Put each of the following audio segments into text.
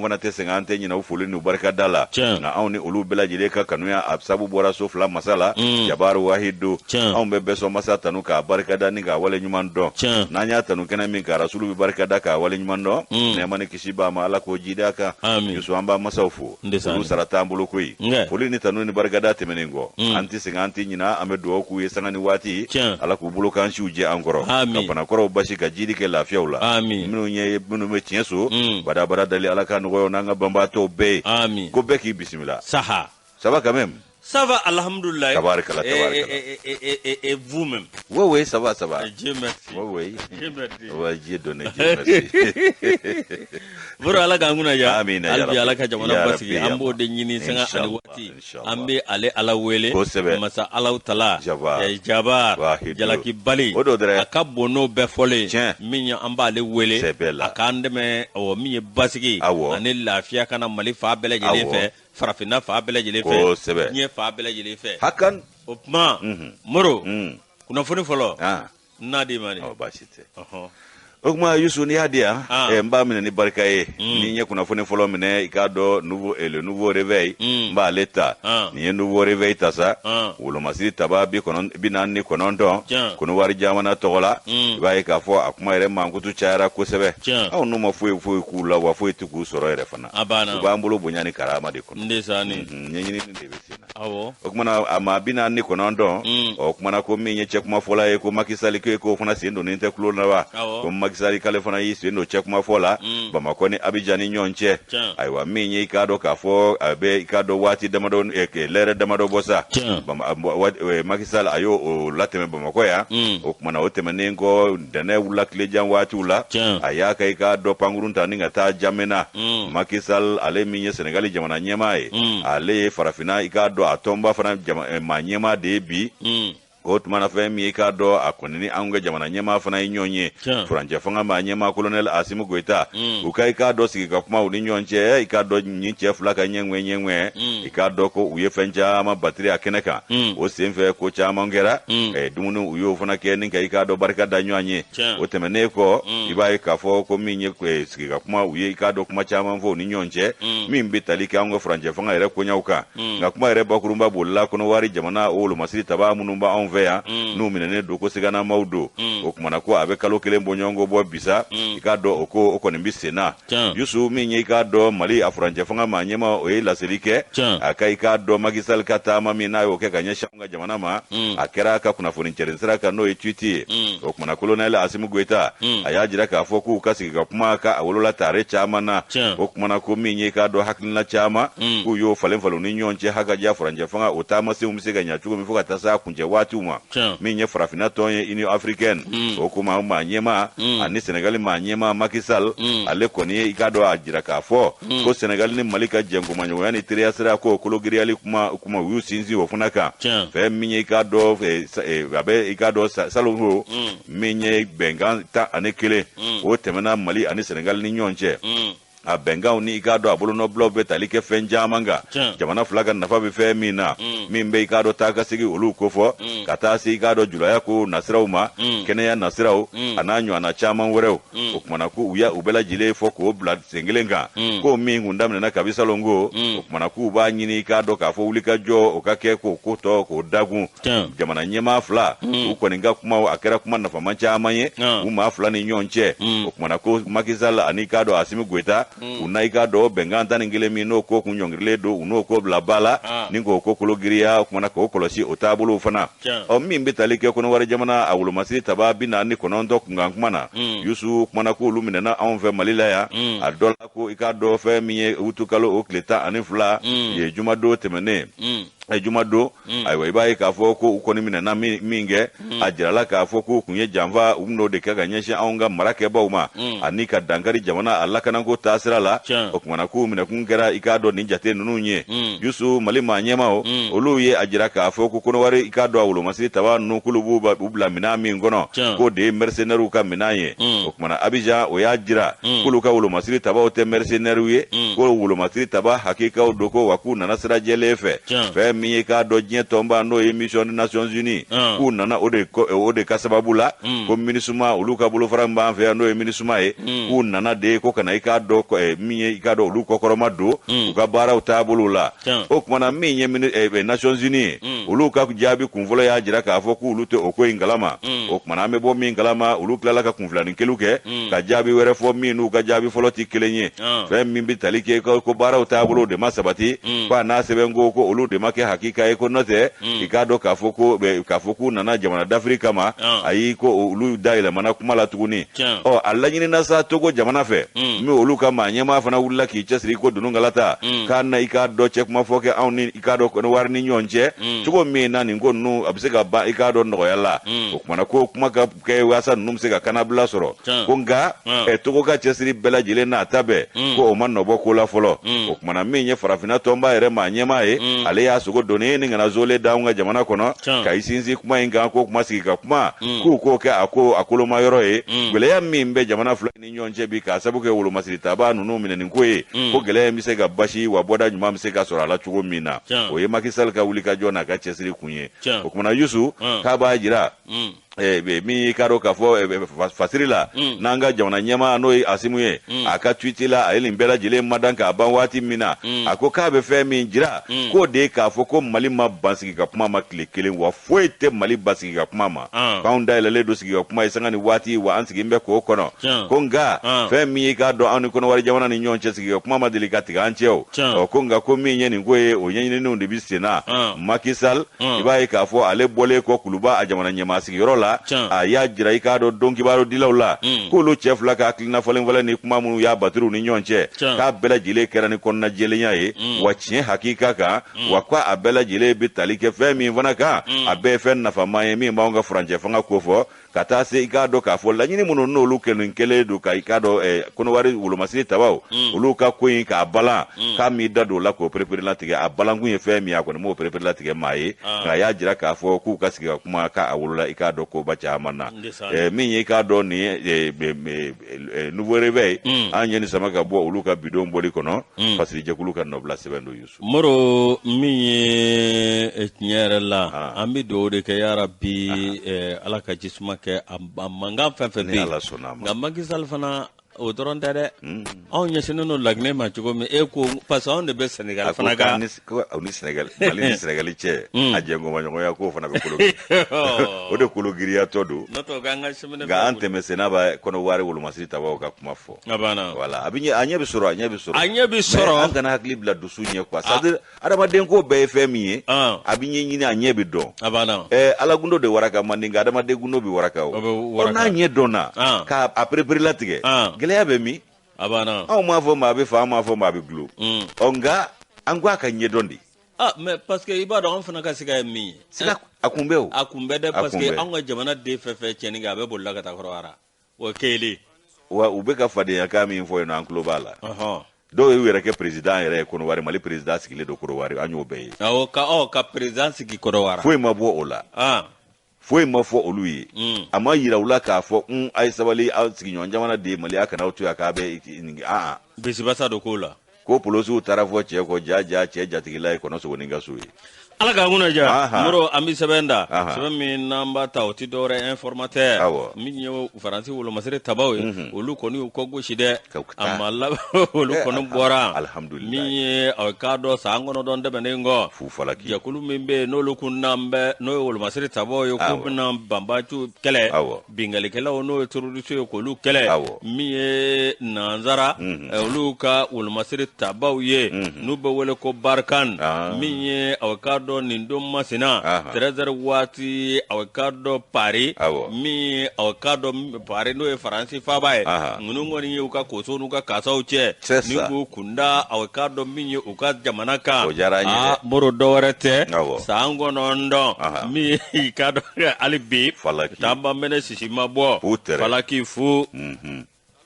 Fana tɛ sɛgɛn, an tɛ ɲinɛ u foli n'u barikada la. Nka anw ni olu bɛɛ lajɛlen ka kanuya a sabu bɔra so fila masa la, Jabaru Wahidu. Anw bɛ bɛɛ sɔn masa tanu k'a barikada ni k'a wale ɲuman dɔn. N'an y'a tanu kɛnɛ min kan, Rasulu bɛ barikada k'a wale ɲuman dɔn. Nɛɛma ni kisi b'a ma, Ala k'o jidi a kan. Yusu, an b'an masaw fo, olu sara t'an bolo koyi. Foli ni tanu ni barikada tɛmɛnen kɔ, an tɛ sɛgɛn, an tɛ ɲinɛ, an bɛ dugawu k'u ye sanga ni waati. Ala k'u bolo kan siw jɛ an kɔrɔ, ka banakɔrɔw basi, ka jidi kɛ lafiyaw la. Minnu ye minnu bɛ tiɲɛ so badabada dali, Ala ka nɔgɔya n'an ka banbaatɔw bɛɛ ye. Ko bɛɛ k'i bisimila. Saha. Ça va quand même? Ça va, alhamdoulilah. Tabarikala, tabarikala. Et vous-même? Oui, ça va, ça va. Dieu merci. Oui. Dieu merci. Ouais, Dieu donné, Dieu merci. Boro, Ala k'an kunna ja. Amina. Hali bi Ala ka jamana basigi, an b'o de ɲini sanga ani waati. An bɛ ale Ala wele. Masa Alahu Tala. Jabar. Jalaki bali. O don dɛrɛ. A ka bon n'o bɛɛ fɔlen. Min ye an b'ale wele. A k'an dɛmɛ, awɔ, min ye basigi. Ani lafiya kana Mali fan bɛɛ lajɛlen fɛ. Farafinna fan bɛɛ lajɛlen fɛ. Diɲɛ fan bɛɛ lajɛlen fɛ. Hakan. O tuma, Moro, kunnafoni fɔlɔ. N'a di ma. Ɔ, baasi tɛ. O tuma Yusu, n'i y'a di yan, n b'a minɛ ni barika ye. Ni n ye kunnafoni fɔlɔ minɛ, i k'a dɔn nouveau, le Nouveau Réveil, n b'ale ta. Nin ye Nouveau Réveil ta sa, wolomasiri taba 49, Kɔnɔwari jamana tɔgɔ la. I b'a ye k'a fɔ a kuma yɛrɛ mankutu cayara kosɛbɛ. Anw n'u ma foyi foyi k'u la, wa foyi tɛ k'u sɔrɔ yɛrɛ fana. U b'an bolo bonya ni karama de kɔnɔ, ɲɛɲinini de bɛ sen na. O kumana a maa 49, o kumana ko min ye cɛkumafɔla ye, ko Macky Sall k'o fana sen donnen tɛ tulon na wa? Ko Macky Sall k'ale fana y'i sen don cɛkumafɔ la Bamakɔ ni Abidjan ni ɲɔgɔn cɛ. Ayiwa, min ye i k'a dɔn k'a fɔ a bɛ i k'a dɔn waati damadɔ, lɛrɛ damadɔ bɔ sa, Macky Sall a y'o latɛmɛ Bamakɔ yan. O kumana o tɛmɛnen kɔ, ntɛnɛn wula tilejan waatiw la, a y'a ka i k'a dɔn pankurun ta ni ka taa Jamena. Macky Sall, ale min ye Senegali jamana ɲɛmaa ye, ale ye farafinna i k'a dɔn a tɔnba fana maa ɲɛmaa de ye bi. O tuma na, fɛn min ye i k'a dɔn a kɔni ni anw ka jamana ɲɛmaa fana ye ɲɔgɔn ye, furancɛ fanga maa ɲɛmaa colonel Assimi Goïta, u ka i k'a dɔn sigi ka kuma u ni ɲɔgɔn cɛ. I k'a dɔn nin cɛ fila ka ɲɛŋɛ ɲɛŋɛ, i k'a dɔn ko u ye fɛn caman batiri a kɛnɛ kan. O senfɛ, ko caman kɛra, dumuni u y'o fana kɛ ni ka i k'a dɔn barika da ɲɔgɔn ye. O tɛmɛnen kɔ, i b'a ye k'a fɔ ko min ye sigi ka kuma, u ye i k'a dɔn kuma caman fɔ u ni ɲɔgɔn cɛ min bɛ tali kɛ anw ka furancɛ fanga yɛrɛ koɲaw kan. Nka kuma yɛrɛ bakurunba bolila Kɔnɔwari jamana, o wolomasiri taba minnu b'anw fɛ yan, n'u minɛnen don ko siganamaw don. O kumana ko a bɛ kalo 1 bɔɲɔgɔnko bɔ bisa, i k'a dɔn o ko o kɔni bɛ sen na. Yusu, min ye i k'a dɔn Mali a furancɛ fanga maa ɲɛmaa, o ye laseli kɛ a ka i k'a dɔn Macky Sall ka taama min n'a y'o kɛ ka ɲɛsin anw ka jamana ma, a kɛra a ka kunnafoni cɛrin sira kan, n'o ye tweet ye. O kumana colonel Assimi Goïta, a y'a jira k'a fɔ k'u ka sigi ka kuma ka a wolola tare caman na. O kumana ko min ye i k'a dɔn hakilina caman, k'u y'o falen falen ni ɲɔgɔn cɛ, hakaja furancɛ fanga o taamasenw bɛ se ka ɲa cogo min fo ka taa se a kuncɛ waatiw ma. Min ye farafinna tɔn ye, Union africaine, o kuma maa ɲɛmaa ani Senegali maa ɲɛmaa Macky Sall, ale kɔni ye i k'a dɔn a jira k'a fɔ ko Senegali ni Mali ka jɛnkomaɲɔgɔnya ni teriya sira k'o kologiriyali kuma kuma, u y'u sinsin o fana kan. Fɛn min ye i k'a dɔn a bɛ i k'a dɔn salon min ye bɛnkan 11, o tɛmɛna Mali ani Senegali ni ɲɔgɔn cɛ. A bɛnkanw ni i k'a dɔn a bolonɔbilaw bɛ tali kɛ fɛn caman kan, jamana fila ka nafa bɛ fɛn min na, min bɛ i k'a dɔn taa ka segin olu kofɔ, ka taa se i k'a dɔn julaya ko nasiraw ma, kɛnɛya nasiraw, a n'a ɲɔgɔnna caman wɛrɛw. O kumana ko u y'a u bɛɛ lajɛlen fɔ k'o bila sen kelen kan, ko min kun daminɛna kabi salon ko. O kumana k'u b'a ɲini i k'a dɔn k'a fɔ wulikajɔ o ka kɛ k'o ko tɔ k'o dagun. Jamana ɲɛmaa fila, u kɔni ka kumaw a kɛra kuma nafama caman ye u maa fila ni ɲɔgɔn cɛ. O kumana ko Macky Sall ani i k'a dɔn Assimi Goïta, u na i k'a dɔn bɛnkan 11 min n'o ko kun ɲɔngirilen don, u n'o ko bila ba la ni k'o ko kolo giriya. O kumana k'o kɔlɔsi o taabolow fana. Ɔ, min bɛ tali kɛ Kɔnɔwari jamana a wolomasiri taba 49 kunkan kuma na, Yusu, kumana k'olu minɛna anw fɛ Mali la yan. A dɔ la ko i k'a dɔn fɛn min ye utukalo o tile 12 ye, jumadon tɛmɛnen, jumadon. Ayiwa, i b'a ye k'a fɔ ko u kɔni minɛna min kɛ, a jirala k'a fɔ k'u kun ye janfa u n'o de kɛ ka ɲɛsin anw ka marakɛbaw ma ani ka dankari jamana a lakanako taasira la. O kumana k'u minɛkun kɛra i k'a dɔn nin jate ninnu ye. Yusu, Mali maa ɲɛmaw, olu ye a jira k'a fɔ ko Kɔnɔwari i k'a dɔn a wolomasiri taba ninnu, k'olu b'u u bila minɛn min kɔnɔ, k'o de ye mercenaires ka minɛn ye. O kumana Abidjan, o y'a jira k'olu ka wolomasiri tabaw tɛ mercenaires ye, ko wolomasiri taba hakikaw don, ko wa k'u nana sira jɛlen fɛ. Fɛn min ye k'a dɔn diɲɛ tɔnba n'o ye mission des Nations Unies k'u nana o de ka sababu la ko MINUSMA olu ka bolofara min b'an fɛ yan n'o ye MINUSMA ye k'u nana de ko ka na i k'a dɔn min ye i k'a dɔn olu kɔkɔrɔma don u ka baaraw taabolo la o tuma na min ye Nations Unies ye olu ka jaabi kunfɔlɔ y'a jira k'a fɔ k'olu tɛ o ko in kalama o tuma na an bɛ bɔ min kalama olu tilala ka kunfilanin kelen kɛ ka jaabi wɛrɛ fɔ min n'u ka jaabi fɔlɔ tɛ kelen ye fɛn min bɛ tali kɛ ko baaraw taabolo de ma sabati ko a n'a sɛbɛn ko ko olu de ma kɛ hakika ye ko n'o tɛ i k'a dɔn k'a fɔ ko k'a fɔ k'u nana jamana dafiri kama ayi ko olu da yɛlɛmana kuma la tuguni ɔ a laɲinina sa Togo jamana fɛ min olu ka maa ɲɛmaa fana wulila k'i cɛsiri ko dununkala ta k'a na i k'a dɔn cɛ kuma fɔ kɛ anw ni i k'a dɔn Kɔnɔwari ni ɲɔgɔn cɛ cogo min na nin ko ninnu a bɛ se ka ban i k'a dɔn nɔgɔya la o kumana ko kuma ka kɛ waasa ninnu bɛ se ka kanabila sɔrɔ ko nka Togo ka cɛsiri bɛɛ lajɛlen n'a ta bɛɛ ko o ma nɔbɔ ko la fɔlɔ o kumana min ye farafinna tɔnba yɛrɛ maa ɲɛmaa ye ale y'a sogo doni ni kana zole da anw ka jamana kɔnɔ ka i sinsin kuma in kan ko kuma sigi ka kuma k'u k'o kɛ a ko a koloma yɔrɔ ye gɛlɛya min bɛ jamana fila ni ɲɔgɔn cɛ bi k'a sabu kɛ wolomasiri tabaa ninnu minɛni ko ye ko gɛlɛya in bɛ se ka basi wa bɔda ɲuman bɛ se ka sɔrɔ a la cogo min na o ye Macky Sall ka wulikajɔ n'a ka cɛsiri kun ye o kumana Yusu k'a b'a jira min y'i k'a dɔn k'a fɔ fasiri la n'an ka jamana ɲɛmaa n'o ye Asimu ye a ka tweet la a ye nin bɛɛ lajɛlen madan k'a ban waati min na a ko k'a bɛ fɛn min jira k'o de ye k'a fɔ ko Mali ma ban sigi ka kuma ma tile kelen wa foyi tɛ Mali ban sigi ka kuma ma k'anw dayɛlɛlen don sigi ka kuma ye sanga ni waati wa an sigilen bɛ k'o kɔnɔ ko nka fɛn min y'i k'a dɔn anw ni Kɔnɔwari jamana ni ɲɔgɔn cɛ sigi ka kuma ma deli ka tigɛ an cɛ o ɔ ko nka ko min ye nin ko ye o ɲɛɲininiw de bɛ sen na Macky Sall i b'a ye k'a fɔ ale bɔlen kɔ Kuluba a jamana ɲɛmaa sigiyɔrɔ la a y'a jira i k'a dɔn don kibaru dilaw la k'olu cɛ fila ka hakilina falen falen ni kuma minnu y'a batiriw ni ɲɔgɔn cɛ k'a bɛɛ lajɛlen kɛra ni kɔnɔna jɛlenya ye wa tiɲɛ hakika kan wa ko a bɛɛ lajɛlen bɛ tali kɛ fɛn min fana kan a bɛɛ ye fɛn nafama ye min b'anw ka furancɛ fanga kofɔ ka taa se i k'a dɔn k'a fɔ laɲini minnu n'olu kelen kelen don ka i k'a dɔn Kɔnɔwari wolomasiri tabaw olu ka ko in k'a balan k'a m'i da don o la k'o pereperelatigɛ a balankun ye fɛn min ye a kɔni m'o pereperelatigɛ maa ye nka a y'a jira k'a fɔ k'u ka sigi ka kuma k'a wolola i k'a dɔn koba caman na min ye i k'a dɔn nin ye Nouveau Réveil an ye nin sama ka bɔ olu ka bidon bɔli kɔnɔ fasirijɛkulu ka nɔbila sɛbɛn don Yusu Moro min ye tiɲɛ yɛrɛ la an bɛ dugawu de kɛ yarabi Ala ka jisuma kɛ a mankan fɛn fɛn bɛ yen nka Macky Sall fana o dɔrɔn tɛ dɛ anw ɲɛsinnen don Laginɛ ma cogo min e ko parce que anw de bɛ Sénégal fana kan ni Sénégal Mali ni Sénégal cɛ a jɛnkɔmaɲɔgɔnya k'o fana bɛ kolo o de kolo giriyatɔ don nka an tɛmɛ senna b'a Kɔnɔwari wolomasiri tabaw ka kuma fɔ voilà a bɛ a ɲɛ bɛ sɔrɔ a ɲɛ bɛ sɔrɔ a ɲɛ bɛ sɔrɔ an kana hakili bila dusu ɲɛ quoi c'est à dire adamaden ko bɛɛ ye fɛn min ye a bɛ ɲɛɲini a ɲɛ bɛ dɔn a banna ala gundo de waraka man di nka adamaden gundo bɛ waraka o n'a ɲɛ dɔnna k'a a pereperelatigɛ gɛlɛya bɛ min a banna anw m'a fɔ maa bɛ fa an m'a fɔ maa bɛ gulo ɔ nka an ko a ka ɲɛdɔn de mais parce que i b'a dɔn an fana ka siga ye min ye siga a kun bɛ o a kun bɛ dɛ parce que anw ka jamana den fɛn fɛn tiɲɛni kɛ a bɛ bolila ka taa Kɔnɔwari o kelen wa u bɛ ka fadenyakan min fɔ yen nɔ an tulo b'a la dɔw y'u yɛrɛ kɛ président yɛrɛ ye Kɔnɔwari Mali président sigilen don Kɔnɔwari an y'o bɛɛ ye awɔ ka président sigi Kɔnɔwari foyi ma bɔ o la foyi ma fɔ olu ye a ma yira u la k'a fɔ a ye sabali aw sigiɲɔgɔn jamana de ye Mali a kana aw to yan k'a bɛ nin bisibasa don ko la ko polosiw taara fɔ cɛ kɔ ja ja cɛ jatigila ye kɔnɔ sogonin ka so ye Ala k'an kunna diya Moro an bɛ sɛbɛn da sɛbɛn min n'an b'a ta o tɛ dɔwɛrɛ Informateur min ye Faransi wolomasiri tabaw ye olu kɔni y'u kɔ gosi dɛ a ma laban olu kɔni bɔra alihamudulila min ye a k'a dɔn san 9 tɛmɛnen kɔ fufalaki jɛkulu min bɛ yen n'olu kun n'an bɛ n'o ye wolomasiri tabaw ye k'u bɛna banbaciw kɛlɛ binkannikɛlaw n'o ye terroriste ye k'olu kɛlɛ min ye nansara olu ka wolomasiri tabaw ye n'u bɛ wele ko Barkhane min ye aw k'a dɔn nin don masina 13h waati aw k'a dɔn Paris min ye aw k'a dɔn Paris n'o ye Faransi faaba ye ninnu kɔni ye u ka koso n'u ka kasaw cɛ ni k'u kunda aw k'a dɔn min ye u ka jamana kan Moro dɔwɛrɛ tɛ san 9 min i k'a dɔn hali bi tanba mɛnɛ sisi ma bɔ falaki fu.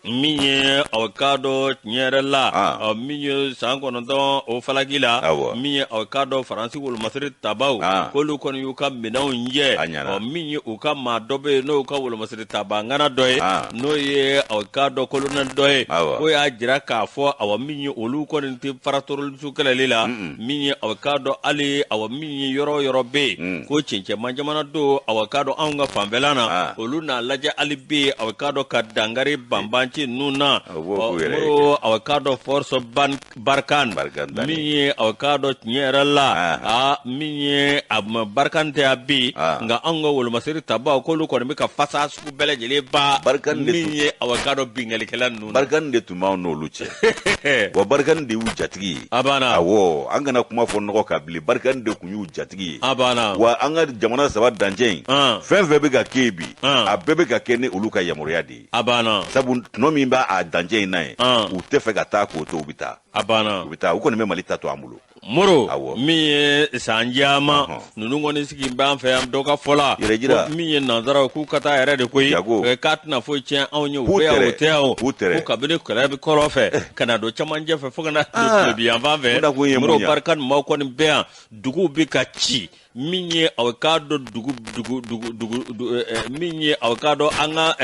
Min ye aw k'a dɔn tiɲɛ yɛrɛ la, min ye san 9 o falaki la, min ye aw k'a dɔn Faransi wolomasiri tabaw, k'olu kɔni y'u ka minɛnw jɛ. Min ye u ka maa dɔ bɛ yen, n'o ka wolomasiri taba ŋana dɔ ye, n'o ye aw k'a dɔn kolonɛli dɔ ye, k'o y'a jira k'a fɔ awa min ye olu kɔni tɛ fara terroriste kɛlɛli la. Min ye aw k'a dɔn hali awa min ye yɔrɔ o yɔrɔ bɛ yen ko cɛncɛnma jamana don, aw k'a dɔn anw ka fanfɛla na, olu n'a lajɛ hali bi aw k'a dɔn ka dankari banbanci ninnu na. Aw k'a dɔn force Barkhane, min ye aw k'a dɔn tiɲɛ yɛrɛ la, aa min ye a Barkhane tɛ yan bi, nka anw ka wolomasiri tabaw k'olu kɔni bɛ ka fasa sugu bɛɛ lajɛlen ba min ye aw k'a dɔn binkannikɛla ninnu. Barkhane de tun b'anw n'olu cɛ, wa Barkhane de y'u jatigi ye. A banna. Awɔ, an kana kuma fɔ nɔgɔ kan bilen, Barkhane de tun y'u jatigi ye. A banna. Wa an ka jamana saba dancɛ in, fɛn fɛn bɛ ka kɛ yen bi, a bɛɛ bɛ ka kɛ ni olu ka yamaruya de ye. A banna. Sabu tɔnɔ min b'a a dancɛ in na yen, u tɛ fɛ ka taa k'o to, u bɛ taa. A banna. U bɛ taa, u kɔni bɛ Mali ta to an bolo. Moro, min ye san caman ninnu kɔni sigi b'an fɛ yan, dɔ ka fɔ la min ye nansaraw k'u ka taa yɛrɛ de koyi, k'a tɛna foyi tiɲɛ anw ye, u bɛ yan o tɛ yan o, ko kabini kɛlɛ bɛ kɔrɔn fɛ ka na don cɛmancɛ fɛ fo ka na don tilebin yanfan fɛ, Moro, Barkhane maaw kɔni bɛ yan, duguw bɛ ka ci. Min ye aw k'a dɔn dugu dugu dugu dugu min ye aw k'a dɔn an ka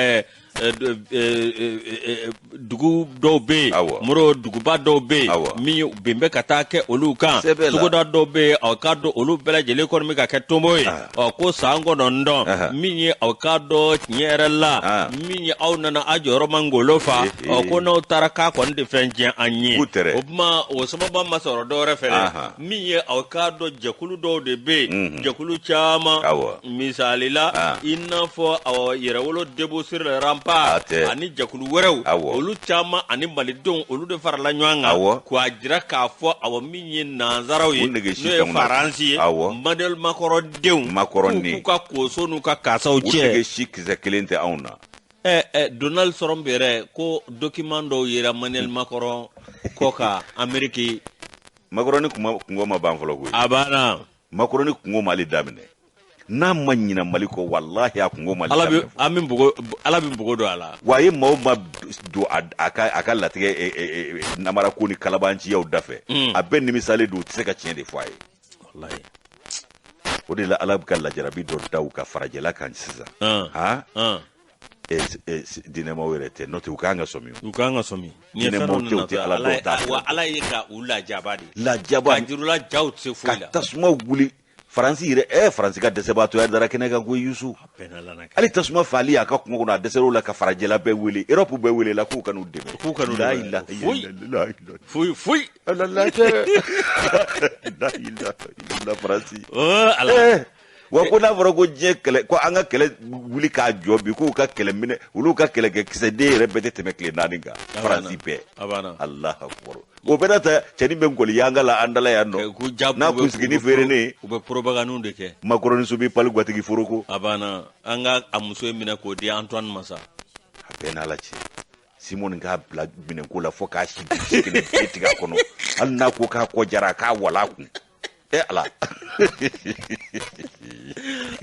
dugu dɔw bɛ yen, Moro, duguba dɔw bɛ yen, min ye bin bɛ ka taa kɛ olu kan, togoda dɔw bɛ yen, aw k'a dɔn olu bɛɛ lajɛlen kɔni bɛ ka kɛ tonbo ye. Ɔ ko san 9, min ye aw k'a dɔn tiɲɛ yɛrɛ la, min ye aw nana a jɔyɔrɔ ma ngolo fa, ɔ ko n'aw taara k'a kɔni tɛ fɛn tiɲɛ an ye. O tuma o sababu ma sɔrɔ dɔwɛrɛ fɛ dɛ, min ye aw k'a dɔn jɛkulu dɔw de bɛ yen, jɛkulu caman, misali la i n'a fɔ Yɛrɛwolo Debout sur les Remparts ani jɛkulu wɛrɛw, olu caman ani malidenw, olu de farala ɲɔgɔn kan k'a jira k'a fɔ awa min ye nansaraw ye, n'o ye Faransi ye, Emmanuel Macron denw, k'u ka koso n'u ka kasaw cɛ. U si kisɛ kelen tɛ anw na. Donald Trump yɛrɛ ko document dɔw yera Emmanuel Macron kɔ kan Ameriki. Macron ni kungo ma ban fɔlɔ koyi. A banna. Macron ni kungo ma ale daminɛ. N'a ma ɲina Mali kɔ, walahi a kungo ma daminɛ. Ala bɛ npogo don a la. Wa a ye maaw ma don a ka latigɛ namara ko ni kalabanciyaw da fɛ. A bɛɛ nimisalen don, u tɛ se ka tiɲɛ de fɔ a ye. Walahi. O de la Ala bɛ ka lajarabi dɔ da u ka farajɛla kan sisan. Han. Diinɛmaw yɛrɛ tɛ, n'o tɛ u kan ka sɔmi. U kan ka sɔmi. Diinɛmaw tɛ, u tɛ Ala dɔn, t'a wa Ala ye ka u lajaba de. Lajaba. Ka jurula jaw tɛ se foyi la. Ka tasuma wuli Faransi yɛrɛ, Faransi ka dɛsɛbaatɔya dara kɛnɛ kan koyi Yusu. Hali tasuma faali a ka kungo kɔnɔ, a dɛsɛr'o la ka farajɛla bɛɛ wele, Europe bɛɛ wele la k'u ka n'u dɛmɛ. K'u ka n'u dɛmɛ. Foyi foyi foyi. Ala lajɛ. La ilaha illallah Faransi. Oh Ala. Wa ko n'a fɔra ko diɲɛ kɛlɛ, ko an ka kɛlɛ wuli k'a jɔ bi, k'u ka kɛlɛ minɛ, olu ka kɛlɛkɛ kisɛden yɛrɛ bɛɛ tɛ tɛmɛ tile 4 kan, Faransi bɛɛ. Alahu akubar, o bɛɛ n'a ta, cɛnin bɛ nkɔli yanga la an dala yan nɔ, n'a kunsigini feerenen. U bɛ propagande de kɛ. Makɔrɔni sobi pali gatigi foroko. A banna, an ka a muso in minɛ k'o di Antoine ma sa. A bɛɛ n'Ala cɛ, Simɔni k'a bila minɛnko la fo k'a si kelen tigɛ a kɔnɔ, hali n'a ko k'a kɔ jara, a k'a wala a kun. Ala.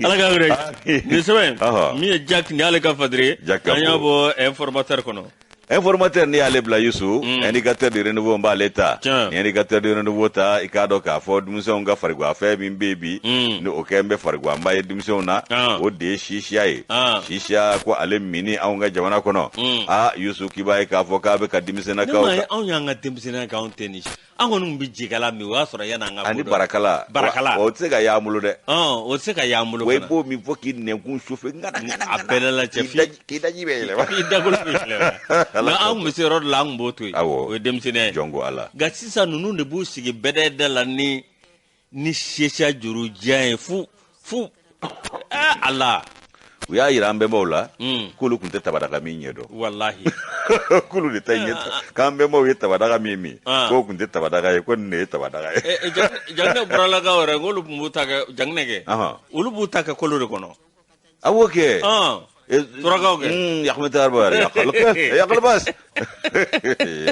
Ala ka wɛrɛ nin sɛbɛn min ye Jack ni ale ka fadiri, an y'a bɔ Informateur kɔnɔ. Informateur, n'i y'ale bila Yusu, Indicateur de Renouveau n b'ale ta. Ni Indicateur de Renouveau ta, i k'a dɔn k'a fɔ denmisɛnw ka fariguwafɛn min bɛ yen bi, ni o kɛ n bɛ fariguwanba ye denmisɛnw na, o de ye sisiya ye. Sisiya ko ale minni anw ka jamana kɔnɔ, aa Yusu, k'i b'a ye k'a fɔ k'a bɛ ka denmisɛnnakaw. Anw y'an ka denmisɛnninya kɛ, anw tɛ nin, an kɔni tun bɛ jikala min, o y'a sɔrɔ yanni an ka ani barakala. Barakala. O tɛ se ka y'an bolo dɛ. O tɛ se ka y'an bolo. Wa i b'o min fɔ k'i nɛnkun sufe ŋana ŋana. A bɛɛ la cɛ. K'i daji bɛ yɛlɛma. I dagolo bɛ yɛlɛma, nka an tun bɛ se yɔrɔ dɔ la, an tun b'o to yen. O ye denmisɛnninya ye. Jɔn ko Ala. Nka sisan ninnu de b'u sigi bɛdɛ da la ni sisiya juru jan ye fu fu, Ala. U y'a yira an bɛnbaw la k'olu tun tɛ tabadaga min ɲɛ dɔn. Walahi. K'olu de ta ɲɛ, k'an bɛnbaw ye tabadaga min min, k'o tun tɛ tabadaga ye, ko nin de ye tabadaga ye. Jaginɛ buralakaw yɛrɛ, k'olu tun b'u ta kɛ jaginɛ kɛ, olu b'u ta kɛ kolo de kɔnɔ. Awɔ kɛ. Surakaw kɛ. Yaxamɛ arba yaqalbas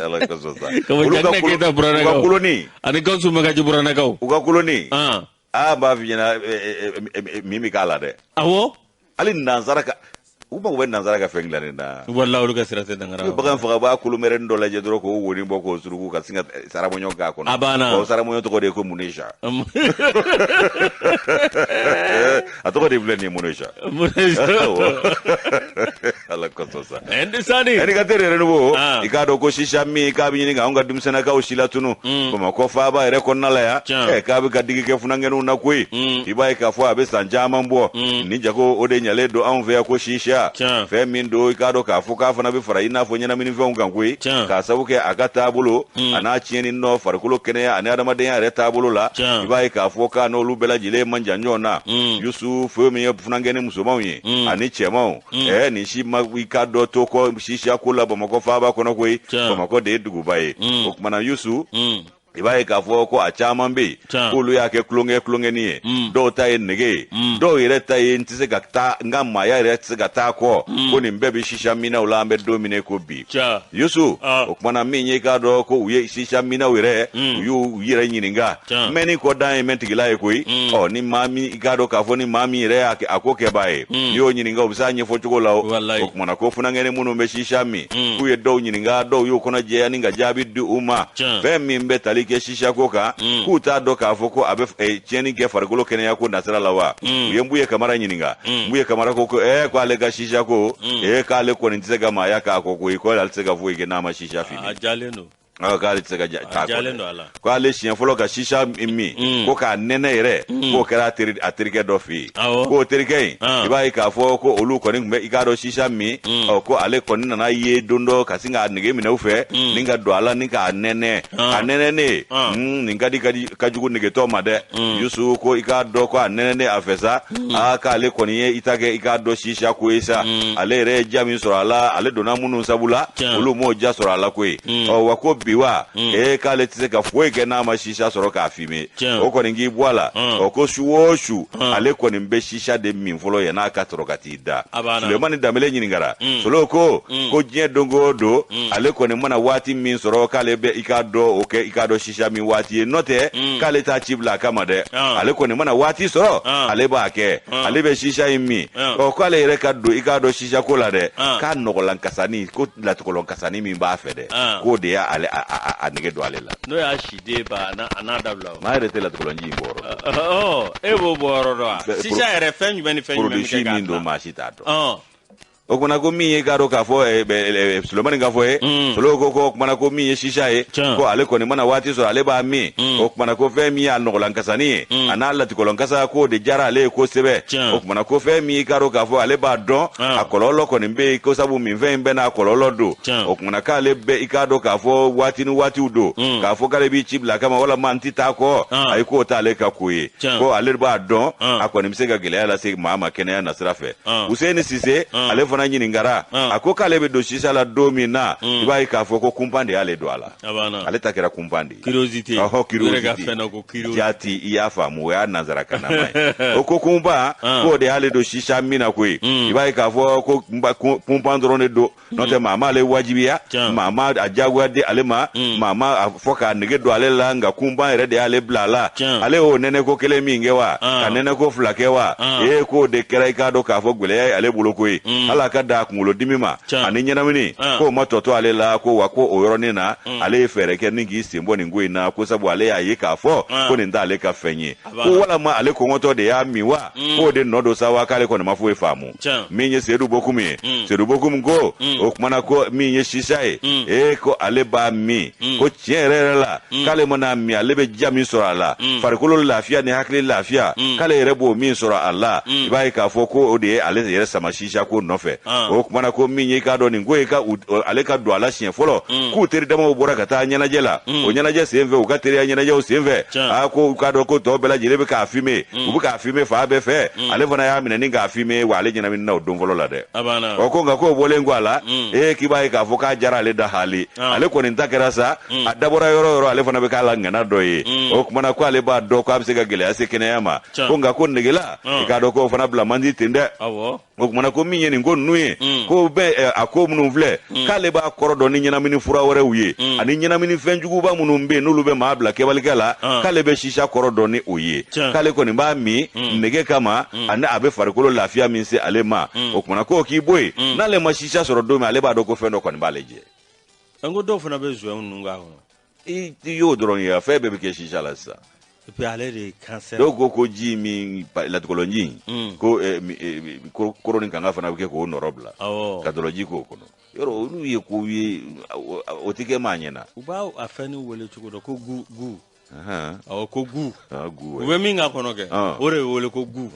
Ala ka sɔn sa. Olu ka Keyita buralakaw, u ka koloni. Ani Gawusu Magaji buranakaw. U ka koloni. Aa, b'a f'i ɲɛna min bɛ k'a la dɛ. Awɔ. Hali nansara ka U mago bɛ nansara ka fɛn dilannen na. Walahi, olu ka sira tɛ dankara. I bɛ bagan faga, b'a kolomɛrɛnin dɔ lajɛ dɔrɔn k'o wonin bɔ k'o suruku ka sin ka saramɔɲɔ k'a kɔnɔ. A banna. O saramɔɲɔ tɔgɔ de ye ko Muneja. A tɔgɔ de filɛ nin ye, Muneja. Muneja. Ala kosɔn sa. Ɛndisani. Indicateur yɛrɛ nubo. I k'a dɔn ko sisa min k'a bɛ ɲini k'anw ka denmisɛnnakaw silatunu Bamakɔ faaba yɛrɛ kɔnɔna la yan. Ɛ k'a bɛ ka digi kɛ funankɛninw na koyi. I b'a ye k'a fɔ a bɛ san caman bɔ ni jago o de ɲalen don anw fɛ yan ko sisa fɛn min don, i k'a dɔn k'a fɔ k'a fana bɛ fara i n'a fɔ ɲɛnaminifɛnw kan koyi, k'a sabu kɛ a ka taabolo a n'a tiɲɛni nɔ farikolo kɛnɛya ani adamadenya yɛrɛ taabolo la. I b'a ye k'a fɔ k'a n'olu bɛɛ lajɛlen man jan ɲɔgɔn na. Yusu, fɛn min ye funankɛnin musomanw ye ani cɛmanw, nin si ma i k'a dɔn to kɔ sisa ko la Bamakɔ faaba kɔnɔ koyi. Bamakɔ de ye duguba ye. O tuma na, Yusu, i b'a ye k'a fɔ ko a caman bɛ yen k'olu y'a kɛ tulonkɛ tulonkɛnin ye. Dɔw ta ye nege ye, dɔw yɛrɛ ta ye n tɛ se ka taa, n ka maaya yɛrɛ tɛ se ka taa kɔ ko nin bɛɛ bɛ sisa minnaw la an bɛ don min ko bi. Yusu, o kumana min ye, i k'a dɔn ko u ye sisa minnaw yɛrɛ, u y'u yɛrɛ ɲininka mɛnni kɔ dan ye mɛn tigila ye koyi. Ɔ ni maa min, i k'a dɔn k'a fɔ ni maa min yɛrɛ y'a a ko kɛbaa ye, n'i y'o ɲininka, o bɛ se a ɲɛfɔ cogo la. O kumana ko funankɛnin minnu bɛ sisa min, k'u ye dɔw ɲininka, dɔw y'u kɔnɔ jɛya ni ka jaabi di u ma fɛn min bɛ tali kɛ sisa ko kan, k'u t'a dɔn k'a fɔ ko a bɛ tiɲɛni kɛ farikolo kɛnɛya ko nasira la wa. U ye Nbuye Kamara ɲininka. Nbuye Kamara ko ko ale ka sisa ko, k'ale kɔni tɛ se ka maaya k'a kɔ koyi, ko ale tɛ se ka foyi kɛ n'a ma sisa fili. A jalen don. K'ale tɛ se ka taa kɔ. Ko ale siɲɛ fɔlɔ ka sisa min ko k'a nɛnɛ yɛrɛ, k'o kɛra a terikɛ dɔ fɛ yen. K'o terikɛ in, i b'a ye k'a fɔ ko olu kɔni tun bɛ, i k'a dɔn, sisa min. Ɔ ko ale kɔni nana ye don dɔ ka sin k'a nege minɛ u fɛ ni ka don a la ni k'a nɛnɛ. A nɛnɛnen, nin ka di ka jugu negetɔ ma dɛ. Yusu ko i k'a dɔn ko a nɛnɛnen a fɛ sa, aa, k'ale kɔni ye i ta kɛ, i k'a dɔn, sisa ko ye sa. Ale yɛrɛ ye diya min sɔrɔ a la, ale donna minnu sabu la, olu m'o diya sɔrɔ a la koyi. Ɔ wa ko bi wa, k'ale tɛ se ka foyi kɛ n'a ma sisa sɔrɔ k'a fumer. O kɔni k'i bɔ a la. Ɔ ko su o su, ale kɔni bɛ sisa de min fɔlɔ yann'a ka sɔrɔ ka t'i da. Sulemani Danbele ɲininkara. Solo ko ko diɲɛ don o don, ale kɔni mana waati min sɔrɔ, k'ale bɛ, i k'a dɔn, o kɛ, i k'a dɔn, sisa min waati ye. N'o tɛ, k'ale t'a ci bila a kama dɛ. Ale kɔni mana waati sɔrɔ, ale b'a kɛ, ale bɛ sisa in min. Ɔ k'ale yɛrɛ ka don, i k'a dɔn, sisa ko la dɛ, k'a nɔgɔlan kasani ko latikɔlɔn kasani min b'a fɛ dɛ, k'o de y'ale a nege don ale la. N'o y'a siden ba a n'a dabila. Maa yɛrɛ tɛ latikɔlɔnji in bɔ yɔrɔ. E b'o bɔ yɔrɔ dɔn wa? Sisa yɛrɛ, fɛn jumɛn ni fɛn jumɛn bɛ kɛ k'a min don, maa si t'a dɔn. O kumana ko min ye, k'a dɔn k'a fɔ Solomani ka fɔ ye, Solo ko kumana ko min ye sisa ye, ko ale kɔni mana waati sɔrɔ, ale b'a min. O kumana ko fɛn min y'a nɔgɔlan kasani ye a n'a latikɔlɔn kasa, k'o de diyara ale ye kosɛbɛ. O kumana ko fɛn min, k'a dɔn k'a fɔ ale b'a dɔn a kɔlɔlɔ kɔni bɛ yen, ko sabu min fɛn in bɛɛ n'a kɔlɔlɔ don. O kumana k'ale bɛ, i k'a dɔn k'a fɔ waati ni waatiw don, k'a fɔ k'ale b'i ci bila a kama walama n tɛ taa kɔ, ayi, k'o t'ale ka ko ye. Ko ale b'a dɔn a kɔni bɛ se ka gɛlɛya lase maa ma kɛnɛya nasira fɛ. Useni Sise, ale fana ɲininkara. A ko k'ale bɛ don sisa la don min na, i b'a ye k'a fɔ ko kunpan de y'ale don a la. Ale ta kɛra kunpan de ye. Curiosité. Ɔhɔ, curiosité jaati, i y'a faamu, o y'a nanzara kanama ye. O ko kunpan, k'o de y'ale don sisa min na koyi. I b'a ye k'a fɔ ko kunpan dɔrɔn de don. N'o tɛ, maa m'ale wajibiya, maa ma a jagoya di ale ma, maa ma a fɔ k'a nege don ale la, nka kunpan yɛrɛ de y'ale bila a la. Ale y'o nɛnɛko kelen min kɛ wa, ka nɛnɛko fila kɛ wa, ee, k'o de kɛra, i k'a dɔn k'a fɔ gɛlɛya ye ale bolo koyi. Hali a ka da a kunkolodimi ma ani ɲɛnamini, k'o ma tɔ to ale la. Ko wa ko o yɔrɔnin na, ale ye fɛɛrɛ kɛ ni k'i sen bɔ nin ko in na, ko sabu ale y'a ye k'a fɔ ko nin t'ale ka fɛn ye. Ko walama ale kɔngɔtɔ de y'a min wa, k'o de nɔ don sa wa, k'ale kɔni ma foyi faamu. Min ye Sedu Bokum ye, Sedu Bokum ko o kumana ko min ye sisa ye, ee, ko ale b'a min, ko tiɲɛ yɛrɛ yɛrɛ la, k'ale mana min, ale bɛ diya min sɔrɔ a la, farikolo lafiya ni hakili lafiya, k'ale yɛrɛ b'o min sɔrɔ a la, i b'a ye k'a fɔ ko o de ye ale yɛrɛ sama sisa ko nɔfɛ. O kumana ko min ye, i k'a dɔn, nin ko ye ka ale ka don a la siɲɛ fɔlɔ, k'u teri damaw bɔra ka taa ɲɛnajɛ la. O ɲɛnajɛ senfɛ, u ka teriya ɲɛnajɛw senfɛ, aa, ko u k'a dɔn ko tɔw bɛɛ lajɛlen bɛ k'a fumer, u bɛ k'a fumer fan bɛɛ fɛ, ale fana y'a minɛ ni k'a fumer wa, ale ɲɛnaminina o don fɔlɔ la dɛ. Ɔ ko nka k'o bɔlen kɔ a la, ee, k'i b'a ye k'a fɔ k'a jara ale da hali. Ale kɔni ta kɛra sa, a dabɔra yɔrɔ o yɔrɔ, ale fana bɛ k'a la ŋana dɔ ye. O tuma na ko ale b'a dɔn ko a bɛ se ka gɛlɛya se kɛnɛya ma, ko nka ko negela, i k'a dɔn k'o fana bila man di ten dɛ. O tuma na ko min ye nin ko ninnu ye, ko bɛ a ko minnu filɛ, k'ale b'a kɔrɔ dɔn ni ɲɛnamini fura wɛrɛw ye ani ɲɛnamini fɛn juguba minnu bɛ yen n'olu bɛ maa bila kɛbalikɛ la, k'ale bɛ sisa kɔrɔ dɔn ni o ye, k'ale kɔni b'a min nege kama ani a bɛ farikolo lafiya min se ale ma. O tuma na k'o k'i bɔ yen, n'ale ma sisa sɔrɔ don min, ale b'a dɔn ko fɛn dɔ kɔni b'ale jɛ. An ko dɔw fana bɛ zɔn ninnu k'a kɔnɔ. I y'o dɔrɔn ye, a fɛn bɛɛ bɛ kɛ sisa la sisan. Et puis ale de ye cancer. Dɔw ko ji min latikɔlɔnji, ko koro ni kanga fana bɛ kɛ k'o nɔrɔ bila, ka dɔlɔji k'o kɔnɔ. Yɔrɔ olu ye kow ye, o tɛ kɛ maa ɲɛna. U b'a a fɛn wele cogo dɔ ko gu gu. Awɔ, ko gu. U bɛ min k'a kɔnɔ kɛ, o de bɛ wele ko gu.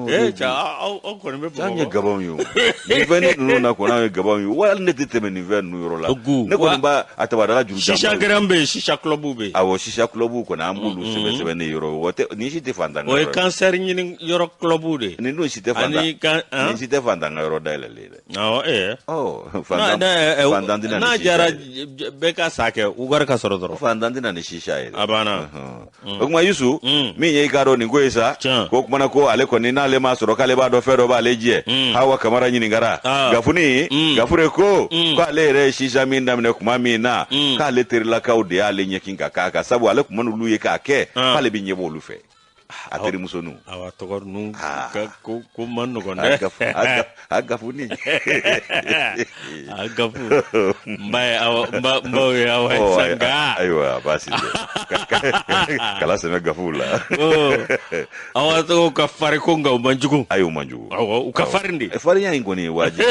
Ee cɛ, aw kɔni bɛ Bamakɔ. An ye gabanw ye o. Nin fɛn ninnu na kɔni, an ye gabanw ye. Wa hali ne tɛ tɛmɛ nin fɛn ninnu yɔrɔ la. Gu. Ne kɔni b'a a tabadala juru. Sisa gɛrɛn bɛ yen, sisa club bɛ yen. Awɔ, sisa club kɔni, an b'olu sɛbɛn sɛbɛn ne yɔrɔ. O tɛ, nin si tɛ fantan ka yɔrɔ. O ye cancer ɲini yɔrɔ club de ye. Nin dun si tɛ fantan. Nin si tɛ fantan ka yɔrɔ dayɛlɛlen ye dɛ. Awɔ, ee. Ɔ, fantan tɛna ni sisa ye. N'a diyara bɛɛ ka sa kɛ, u wari ka sɔrɔ dɔrɔn. Fantan tɛna ni sisa ye. A banna. O tuma Yusu, min ye i k'a dɔn nin ko ye sa, ko kumana ko ale kɔni n'ale m'a sɔrɔ k'ale b'a dɔn fɛn dɔ b'ale jɛ. Hawa Kamara ɲininkara Gafuni. Gafure ko k'ale yɛrɛ ye sisa min daminɛ tuma min na, k'ale terilakaw de y'ale ɲɛkin ka k'a kan, sabu ale tun man'olu ye k'a kɛ, k'ale bɛ ɲɛbɔ olu fɛ, a terimusoninw. Awa, tɔgɔ ninnu ka ko man nɔgɔn dɛ. A Gafuni. A Gafu, n ba ye awa, n baw ye awa ye sa, nka. Ayiwa, baasi tɛ, kala sɛmɛ gafuw la. Awa tɔgɔw ka farin ko, nka u man jugu. Ayi, u man jugu. Awɔ, u ka farin de. Farinya in kɔni ye wajibi.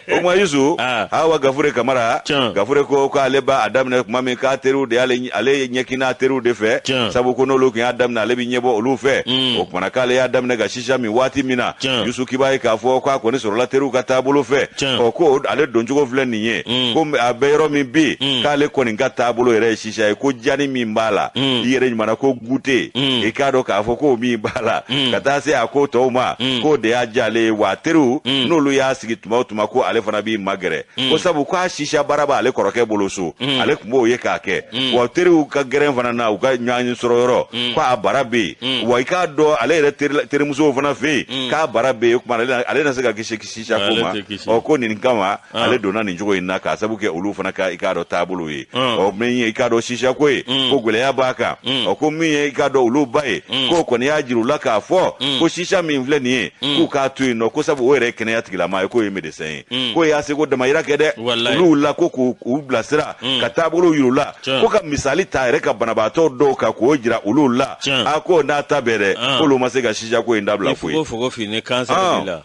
O tuma Yusu, Hawa Gafure Kamara, Gafure ko k'ale b'a daminɛ tuma min, k'a teriw de y'ale, ale ɲɛkin n'a teriw de fɛ, sabu ko n'olu tun y'a daminɛ, ale bɛ ɲɛbɔ olu fɛ. O kumana k'ale y'a daminɛ ka sisa min waati min na, Yusu, k'i b'a ye k'a fɔ k'a kɔni sɔrɔla teriw ka taabolo fɛ. Ɔ, ko ale doncogo filɛ nin ye, ko a bɛ yɔrɔ min bi, k'ale kɔni ka taabolo yɛrɛ ye sisa ye, ko jani min b'a la, i yɛrɛ ɲumanna ko gute, i k'a dɔn k'a fɔ k'o min b'a la, ka taa se a ko tɔw ma, k'o de y'a diya ale ye. Wa teriw n'olu y'a sigi tuma o tuma, ko ale fana b'i magɛrɛ, ko sabu k'a sisa baara b'ale kɔrɔkɛ bolo so, ale tun b'o ye k'a kɛ. Wa teriw ka gɛrɛn fana na, u ka ɲɔgɔn sɔrɔ yɔrɔ, ko a bara bɛ yen. Wa i k'a dɔn, ale yɛrɛ terimusow fana fɛ yen, k'a bara bɛ yen. O tuma ale na se ka kisi sisa ko ma. Ɔ, ko nin kama ale donna nin cogo in na, k'a sabu kɛ olu fana ka, i k'a dɔn, taabolo ye. Ɔ, min ye i k'a dɔn sisa ko ye, ko gɛlɛya b'a kan. Ɔ, ko min ye i k'a dɔn olu ba ye, k'o kɔni y'a jira u la k'a fɔ ko sisa min filɛ nin ye, k'u k'a to yen nɔ, ko sabu o yɛrɛ ye kɛnɛya tigilama ye, k'o ye médecin ye, k'o y'a seko damayira kɛ dɛ olu la, ko k'u bilasira ka taabolo yir'u la, ko ka misali ta yɛrɛ ka banabaatɔ dɔw kan k'o jira olu la. A ko n'a ta bɛɛ dɛ, k'olu ma se ka sisa ko in dabila koyi. Fogo fini cancer b'i la.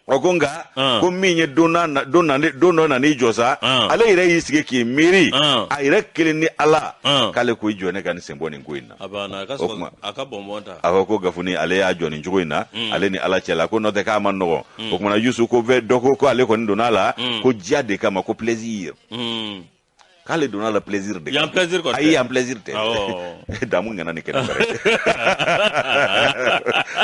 Ɔ, ko nka ko min ye don dɔ nan'i jɔ sa, ale yɛrɛ y'i sigi k'i miiri a yɛrɛ kelen ni Ala, k'ale ko i jɔ ne ka nin sen bɔ nin ko in na. O kuma a ka bɔnbɔn ta. A ko ko Gafuni, ale y'a jɔ nin cogo in na, ale ni Ala cɛ la, ko n'o tɛ k'a ma nɔgɔn. O kumana Yusu, ko dɔ ko ale kɔni donna a la ko diya de kama, ko plaisir, k'ale donna la plaisir de. Yan plaisir kɔni. Ayi, yan plaisir tɛ. Damu ŋana ni kɛrɛfɛ,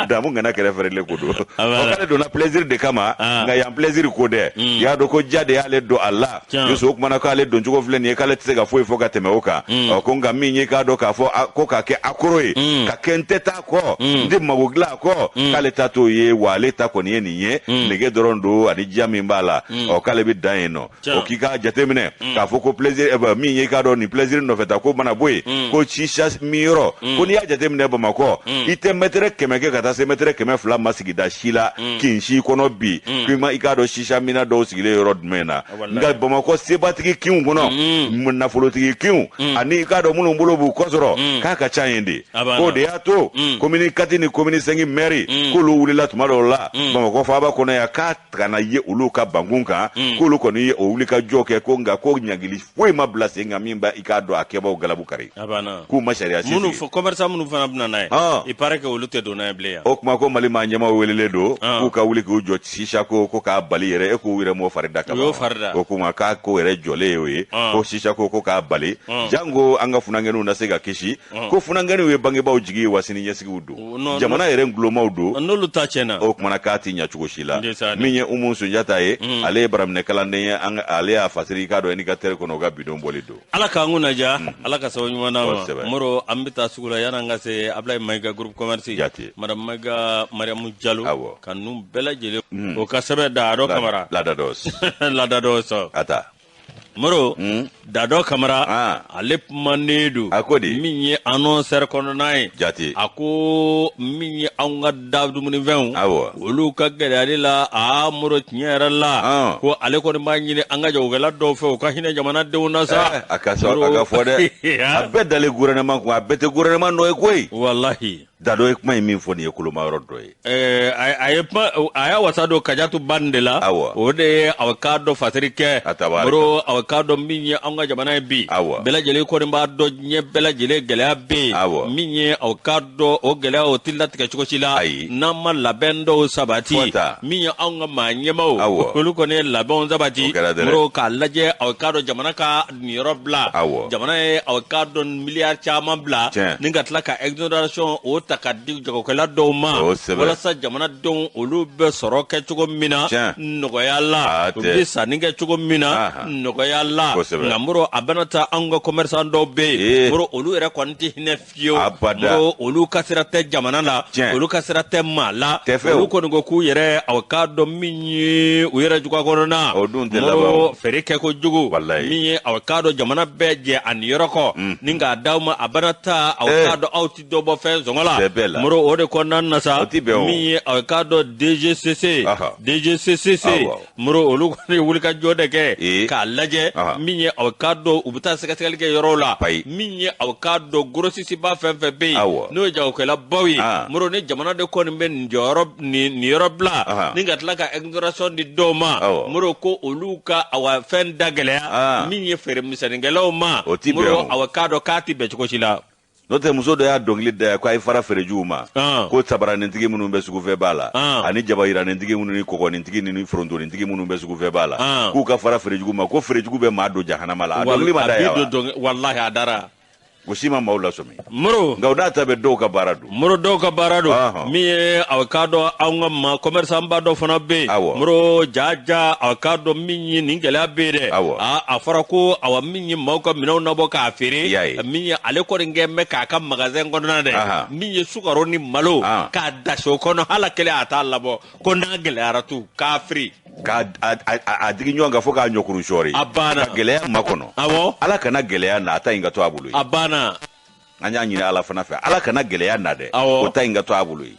damu ŋana kɛrɛfɛrɛlen ko don. K'ale donna plaisir de kama, nka yan plaisir ko dɛ, y'a dɔn ko ja de y'ale don a la. Yusu, o kumana k'ale don cogo filɛ nin ye, k'ale tɛ se ka foyi fɔ ka tɛmɛ o kan. Ɔ, ko nka min ye k'a dɔn k'a fɔ ko k'a kɛ accro ye, ka kɛ n tɛ taa kɔ, n tɛ mago dilan a kɔ, k'ale ta t'o ye. Wa ale ta kɔni ye nin ye, nege dɔrɔn don ani diya min b'a la. Ɔ, k'ale bɛ dan yen nɔ. O k'i k'a jateminɛ k'a fɔ ko plaisir min ye, i k'a dɔn nin plaisir nɔfɛ ta ko mana bɔ yen, ko sisa min yɔrɔ, ko n'i y'a jateminɛ Bamakɔ, i tɛ mɛtɛrɛ 100 kɛ ka taa se mɛtɛrɛ 200 ma sigida si la kin si kɔnɔ bi k'i ma i k'a dɔn sisa minna dɔw sigilen yɔrɔ jumɛn na. Nka Bamakɔ sebatigi kinw kɔnɔ, nafolotigi kinw ani i k'a dɔn minnu bolo b'u kɔsɔrɔ, k'a ka ca yen de. K'o de y'a to commune 4 ni commune 5 maire, k'olu wulila tuma dɔw la Bamakɔ faaba kɔnɔ yan, k'a kana ye olu ka bankun kan, k'olu kɔni ye o wuli ka jɔ kɛ, ko nka ko ɲangili foyi ma bila sen kan min b'a i k'a dɔn a kɛbaw galabu kari, k'u ma sariya si minnu commerçant minnu fana bɛna n'a ye, il paraît que olu tɛ don n'a ye bilen yan. O kuma ko Mali maa ɲɛmaaw welelen don k'u ka wuli k'u jɔ sisa ko k'a bali yɛrɛ, e k'u yɛrɛ m'o fari da kaban. U y'o fari da. O kuma k'a ko yɛrɛ jɔlen ye o ye, ko sisa ko k'a bali, jango an ka funankɛninw na se ka kisi, ko funankɛninw ye bangebaaw jigi ye, wa sini ɲɛsigiw don, jamana yɛrɛ ngulomaw don. N'olu ta tiɲɛna, o kumana k'a ti ɲɛ cogo si la. Min ye Umu Sunjata ye, ale ye baraminɛ kalanden ye, ale y'a fasiri i k'a dɔn i ka teri kɔnɔ u ka bidon denw bɔli don. Ala k'an kunna diya, Ala ka sababu ɲuman d'an ma. Moro, an bɛ taa sugu la yan'an ka se Ablaye Mayiga, groupe commerce. Jate. Madame Mayiga, Mariamu Jalo. Ka ninnu bɛɛ lajɛlen o ka sɛbɛn Dado Kamara. Ladados. Ladados. A ta. Moro, Dado Kamara, ale kumanen don. A ko di? Min ye annonceur kɔnɔna ye. Jate. A ko min ye anw ka da dumunifɛnw. Olu ka gɛlɛyali la, aa Moro, tiɲɛ yɛrɛ la. Ko ale kɔni b'a ɲini an ka jagokɛla dɔw fɛ, u ka hinɛ jamanadenw na sa. A ka sɔn, a ka fɔ dɛ. A bɛɛ dalen gouvernement kun, a bɛɛ tɛ gouvernement nɔ ye koyi. Walahi. Dado ye kuma in min fɔ, nin ye koloma yɔrɔ dɔ ye. A ye kuma, a y'a wasa don Kajatu Ban de la. O de ye a k'a dɔn fasiri kɛ. A tabarika. Moro, a k'a dɔn min ye anw ka jamana ye bi. Bɛɛ lajɛlen kɔni b'a dɔn, diɲɛ bɛɛ lajɛlen gɛlɛya bɛ yen. Min ye a k'a dɔn, o gɛlɛya o tɛ latigɛ cogo si la. Ayi. N'an ma labɛn dɔw sabati. Fɔ ta. Min ye anw ka maa ɲɛmaaw. Olu kɔni ye labɛnw sabati. O kɛra dɛrɛ. Moro, k'a lajɛ, a k'a dɔn jamana ka niyɔrɔ bila. Jamana ye a k'a dɔn miliyari caman bila. Ni ka tila ka exonération o ta ka di jagokɛla dɔw ma. O sɛbɛ. Walasa jamanadenw olu bɛ sɔrɔ kɛ cogo min na. Nɔgɔya la. A U tɛ. bɛ sanni kɛ cogo min na. Nɔgɔya la. Nka Moro, a bɛna taa anw ka commerçant dɔw bɛ yen. Moro, olu yɛrɛ kɔni tɛ hinɛ fiyewu. Abada. Moro, olu ka sira tɛ jamana la. Olu ka sira tɛ maa la. Tɛ fɛ o. Olu kɔni ko k'u yɛrɛ aw k'a dɔn min ye u yɛrɛ juguya kɔnɔna. O dun tɛ laban o. Moro, feere kɛ ko jugu. Walayi. Min ye aw k'a dɔn jamana bɛɛ jɛ a niyɔrɔ kɔ. Ni k'a d'aw ma, a bɛna taa aw k'a dɔn aw ti dɔ bɔ fɛn sɔngɔ la. Tɛ bɛɛ la. Moro, o de kɔnɔna na sa. O ti bɛn o. Min ye aw k'a dɔn DGCC. DGCCC. Moro, olu kɔni ye wulikajɔ de kɛ. K'a lajɛ. Min ye aw k'a dɔn u bɛ taa sɛgɛsɛgɛli kɛ yɔrɔw la. Payi. Min ye aw k'a dɔn grossiste ba fɛn fɛn bɛ yen. N'o ye jagokɛlabaw ye. Moro, ni jamana de kɔni bɛ nin jɔyɔrɔ nin yɔrɔ bila. Ni ka tila ka exonération di dɔw ma. Moro, ko olu ka awa fɛn da gɛlɛya. Min ye feere misɛnninkɛlaw ma. O ti bɛn Moro, o. awa k'a dɔn k'a ti bɛn cogo si la. N'o tɛ, muso dɔ y'a dɔnkili da yan ko a ye fara feerejugu ma. Ko sabaranintigi minnu bɛ sugufɛba la. Ani jabayiranintigi minnu ni kɔgɔnintigi ni forontonintigi minnu bɛ sugufɛba la. K'u ka fara feerejugu ma, ko feerejugu bɛ maa don jahanama la. A dɔnkili ma da yan wa? Walahi, a dara. O si ma maaw lasɔmi. Moro. Nka o n'a ta bɛ, dɔw ka baara don. Moro, dɔw ka baara don. Min ye aw k'a dɔn anw ka ma commerçant ba dɔ fana bɛ yen. Moro, jaja, aw k'a dɔn min ye nin gɛlɛya bɛ yen dɛ. A fɔra ko awa min ye maaw ka minɛnw nabɔ k'a feere. I y'a ye. Min ye ale kɔni kɛ bɛ k'a ka magasin kɔnɔna dɛ. Min ye sukaro ni malo. K'a dasi o kɔnɔ, hali kelen a t'a labɔ, ko n'a gɛlɛyara tu k'a feere. K'a a digi ɲɔgɔn kan fo k'a ɲɔkuru sɔɔri. A banna. Ka gɛlɛya makɔnɔ. Ala kana gɛlɛya na, a ta in ka to a bolo yen. A banna. An y'a ɲini Ala fana fɛ, Ala kana gɛlɛya na dɛ. O ta in ka to a bolo yen.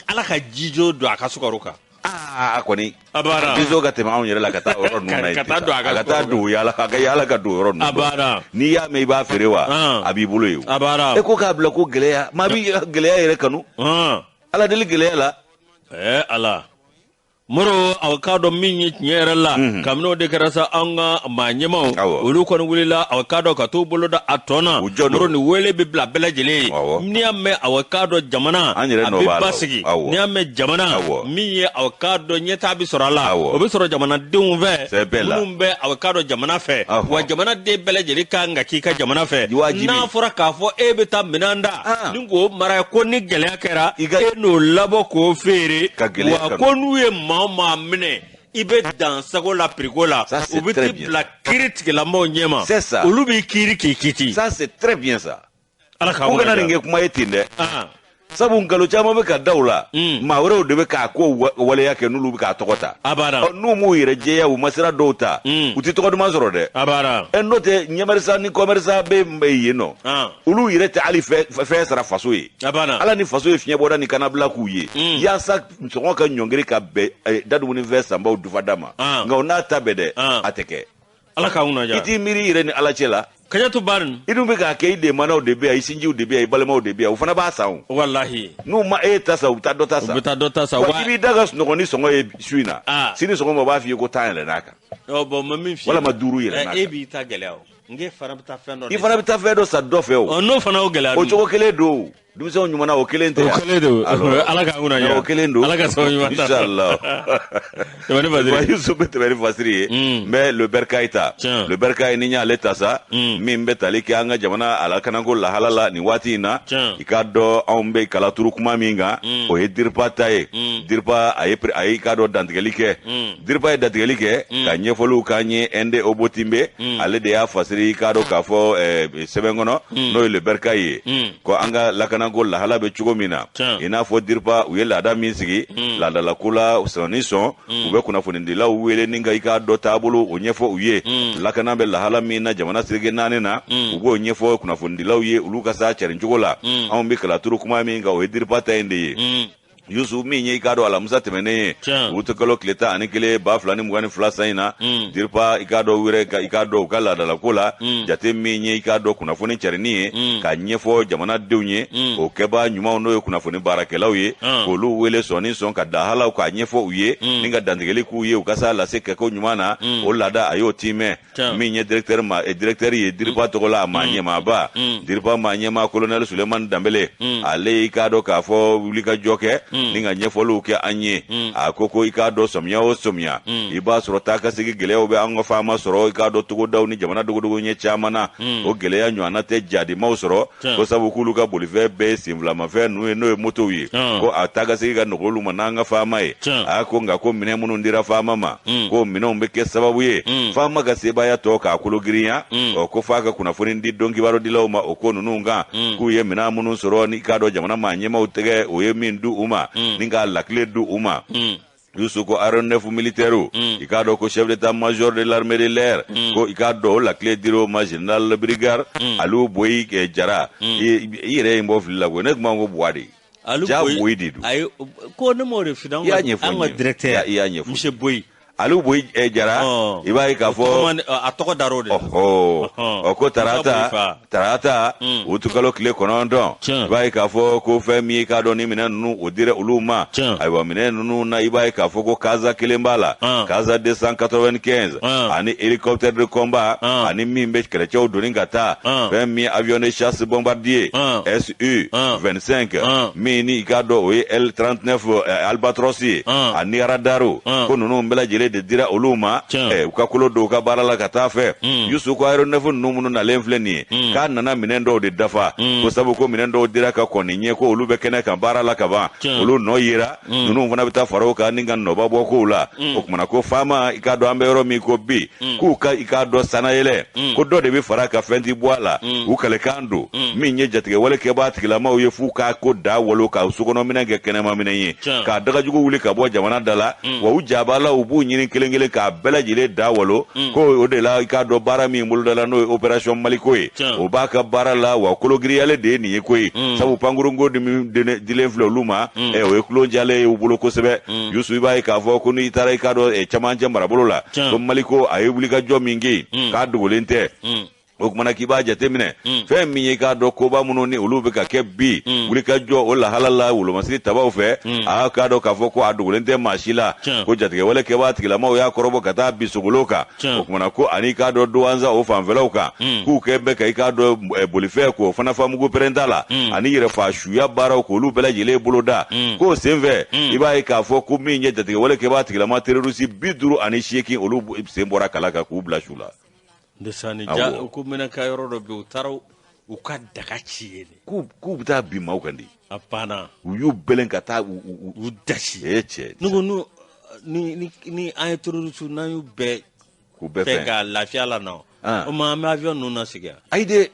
Ala ka jijo don a ka sukaro kan. Aa, kɔni. A banna. Jijo ka tɛmɛ anw yɛrɛ la ka taa o yɔrɔ ninnu na yen. Ka taa don a ka A ka taa don yala, a ka yala ka don o yɔrɔ ninnu. A banna. N'i y'a mɛn i b'a feere wa, a b'i bolo yen. A banna. E ko k'a bila ko gɛlɛya, maa b'i gɛlɛya yɛrɛ kanu. Ala deli gɛlɛya la. Ala. Moro, aw k'a dɔn min ye tiɲɛ yɛrɛ la, kabini o de kɛra sa, an ka maa ɲɛmaw olu kɔni wulila, aw k'a dɔn ka t'u bolo da a tɔ na. Moro, nin wele bɛ bila bɛɛ lajɛlen ye. N'i y'a mɛn aw k'a dɔn jamana An yɛrɛ a nɔ bɛ b'a la o. basigi, n'i y'a mɛn jamana min ye aw k'a dɔn ɲɛtaa bɛ sɔrɔ a la, o bɛ sɔrɔ jamanadenw fɛ C'est bɛɛ la. minnu bɛ aw k'a dɔn jamana fɛ. Wa jamanaden bɛɛ lajɛlen kan ka k'i ka jamana fɛ. Wajibi. N'a fɔra k'a fɔ e bɛ taa minɛn da ni k'o mara, ko ni gɛlɛya kɛra, I ka e n'o labɔ k'o feere. Ka gɛlɛya Wa kanu. ko n'u ye maa o maa minɛ, i bɛ dan sago la piriko la, Ça, c'est u bɛ très t'i bien. bila kiiri tigilamɔgɔw ɲɛma. C'est ça. Olu b'i kiiri k'i kiti. Ça, c'est très bien ça. Ala k'an Ko kana kunna nin diya. kɛ kuma ye ten dɛ. Sabu nkalon caman bɛ ka da u la. Maa wɛrɛw de bɛ k'a ko waleya kɛ, n'olu bɛ k'a tɔgɔ ta. A banna. Ɔ, n'u m'u yɛrɛ jɛya, u ma sira dɔw ta. U tɛ tɔgɔ duman sɔrɔ dɛ. A banna. N'o tɛ, ɲɛmarisa ni commerçant bɛ yen nɔ. Olu yɛrɛ tɛ hali fɛn sara faso ye. A banna. Ala ni faso ye fiɲɛbɔda ni kanabila k'u ye. Yaasa sɔngɔ ka ɲɔngiri ka bɛn dadumunifɛn sanbaw dufada ma. Nka o n'a ta bɛɛ dɛ, a tɛ kɛ. Ala k'an kunna I diya. t'i miiri i yɛrɛ ni Ala cɛ la. Kajatu Bari. I dun bɛ k'a kɛ, i denmanaw de bɛ yan, i sinjiw de bɛ yan, i balimaw de bɛ yan, o fana b'a san o. Walahi. N'u ma e ta san, u bɛ taa dɔ ta U san. bɛ taa dɔ ta san. Wa i b'i da ka sunɔgɔ ni sɔngɔ ye su in na. Sini sɔgɔma, u b'a f'i ye ko 10 yɛlɛn'a kan. Ɔ bɔn, ma min f'i ye. Walama 5 yɛlɛn'a E kan. b'i ta gɛlɛya o. N k'e fana bɛ taa fɛn dɔ I fana bɛ taa fɛn dɔ san dɔ fɛ o. Ɔ, n'o fana y'o gɛlɛya O dun. cogo kelen don o. Denmisɛnw ɲuman o kelen tɛ o kelen don. Ala k'an kunna diya. O kelen don. Ala ka sababu ɲuman ta. Inshallah. Tɛmɛ ni fasiri. Yusuf bɛ tɛmɛ ni fasiri ye. N bɛ Le Bercail ta. Le Bercail ni n y'ale ta sa. Min bɛ tali kɛ an ka jamana a lakanako lahala la nin waati in na. I k'a dɔn anw bɛ kalaturu kuma min kan. O ye DIRPA ta ye. DIRPA a ye a ye i k'a dɔn dantigɛli kɛ. DIRPA ye dantigɛli kɛ ka ɲɛfɔliw k'an ye Inde Obotimbe ale de y'a fasiri i k'a dɔn k'a fɔ sɛbɛn kɔnɔ n'o ye Le Bercail ye ko an ka lakanako lahala bɛ cogo min na i n'a fɔ DIRPA u ye laada min sigi laadalako la sɔn ni sɔn u bɛ kunnafonidilaw wele ni ka i k'a dɔn taabolo o ɲɛfɔ u ye lakana bɛ lahala min na jamana seleke naani na u b'o ɲɛfɔ kunnafonidilaw ye olu ka s'a carincogo la anw bɛ kalaturu kuma min kan o ye DIRPA ta in de ye. Yusuf min ye i k'a dɔn alamisa tɛmɛnen ye utikalo tile 11 2022 san in na DIRPA i k'a dɔn wɛrɛ i k'a dɔn u ka laadalako la jate min ye i k'a dɔn kunnafoni carinni ye k'a ɲɛfɔ jamanadenw ye o kɛbaa ɲumanw n'o ye kunnafoni baarakɛlaw ye k'olu wele sɔn ni sɔn ka lahalaw k'a ɲɛfɔ u ye ni ka dantigɛli k'u ye u ka s'a lase kɛko ɲuman na o laada a y'o tiimɛ min ye directeur ma eh, directeur ye DIRPA tɔgɔ la a maa ɲɛmaaba DIRPA maa ɲɛmaa colonel Sulemani Danbele ale y'i k'a dɔn k'a fɔ wulikajɔ kɛ ni ka ɲɛfɔliw kɛ an ye a ko ko i k'a dɔn sɔmiya o sɔmiya i b'a sɔrɔ taa ka segin gɛlɛyaw bɛ an ka faama sɔrɔ i k'a dɔn togodaw ni jamana dogodogo ɲɛ caman na o gɛlɛya ɲɔgɔnna tɛ jadimaw sɔrɔ ko sabu k'olu ka bolifɛn bɛɛ ye senfilamafɛn ninnu ye n'o ye motow ye ko a taa ka segin ka nɔgɔ olu ma n'an ka faama ye a ko nka ko minɛn minnu dira faama ma ko minɛnw bɛ kɛ sababu ye faama ka sebaaya tɔ k'a kolo girinya ɔ ko f'a ka kunnafoni di don kibarudilaw ma o ko ninnu kan k'u ye minɛn minnu sɔrɔ n'i k'a dɔn jamana maa ɲɛmaaw tɛgɛ o ye min di u ma ni k'a lakile di u ma. Yusu ko aéronef militaire i k'a dɔn ko chef d'état-major de l'armée de l'air ko i k'a dɔn o lakile dir'o ma général de brigade Aliou Boyi Jara i yɛrɛ ye n bɔ fili la koyi ne tun b'a ko Buwa de ja Boyi de don. Ayi ko ne m'o de f'i i y'a ɲɛfɔ an ka directeur i y'a ɲɛfɔ monsieur Boyi. Aliou Boyi Jara i b'a ye k'a fɔ a tɔgɔ dar'o de la. Ɔ ko tarata tarata utikalo tile 9 i b'a ye k'a fɔ ko fɛn min ye k'a dɔn ni minɛn ninnu o dira olu ma. Ayiwa minɛn ninnu na i b'a ye k'a fɔ ko Casa kelen b'a la Casa 295 ani hélicoptère de combat ani min bɛ kɛlɛcɛw doni ka taa fɛn min avion de chasse bombardier SU 25 min ni i k'a dɔn o ye L39 Albatros ye ani radaro ko ninnu bɛɛ lajɛlen de dira olu ma u ka kolo don u ka baara la ka taa fɛ. Yusu ko aéronef ninnu minnu nalen filɛ nin ye k'a nana minɛn dɔw de dafa ko sabu ko minɛn dɔw dira ka kɔn nin ɲɛ ko olu bɛ kɛnɛ kan baara la ka ban olu nɔ yera ninnu fana bɛ taa fara o kan ni ka nɔba bɔ kow la. O kumana ko faama i k'a dɔn an bɛ yɔrɔ min ko bi k'u ka i k'a dɔn sanayɛlɛ ko dɔ de bɛ fara ka fɛn ti bɔ a la u kalekan don min ye jatigɛwale kɛbaa tigilamaw ye f'u k'a ko da walo ka sokɔnɔminɛn kɛ kɛnɛmaminɛn ye k'a dagajugu wuli ka bɔ jamana da la wa u jabala u b'u ɲini kelen kelen k'a bɛɛ lajɛlen da walo ko o de la i k'a dɔn baara min bolodala n'o ye opération maliko ye o b'a ka baara la wa kologiriyalen de ye nin ye koyi sabu pankurunko dilen filɛ olu ma o ye tulon jalen ye u bolo kosɛbɛ. Yusu i b'a ye k'a fɔ ko n'i taara i k'a dɔn cɛmancɛ marabolo la ko maliko a ye wulikajɔ min kɛ yen k'a dogolen tɛ. O kumana k'i b'a jateminɛ fɛn min ye k'a dɔn koba minnu ni olu bɛ ka kɛ bi wulikajɔ o lahala la wolomasiri tabaw fɛ a k'a dɔn k'a fɔ ko a dogolen tɛ maa si la ko jatigɛwale kɛbaa tigilamaw y'a kɔrɔbɔ ka taa bi sogolo kan. O kumana ko ani k'a dɔn Douentza o fanfɛlaw kan k'u kɛ bɛ ka i k'a dɔn bolifɛn k'o fana fa mugu pɛrɛnta la ani yɛrɛfa suya baaraw k'olu bɛɛ lajɛlen boloda k'o senfɛ i b'a ye k'a fɔ ko min ye jatigɛwale kɛbaa tigilama terroriste 58 olu sen bɔra kala kan k'u bila su la. Ndesani ja ko mɛnɛ ka yɔrɔ dɔ bɛ u taara u ka daga ci yen de. K'u bɛ taa bin maaw kan de. A banna. U y'u bɛlɛn ka taa u dasi. E cɛ. Ne ko n'u ni ni an ye terroriste n'an y'u bɛɛ. K'u bɛɛ fɛn. Ka lafiya la na. O ma an bɛ avion ninnu nasigi yan. Ayi dɛ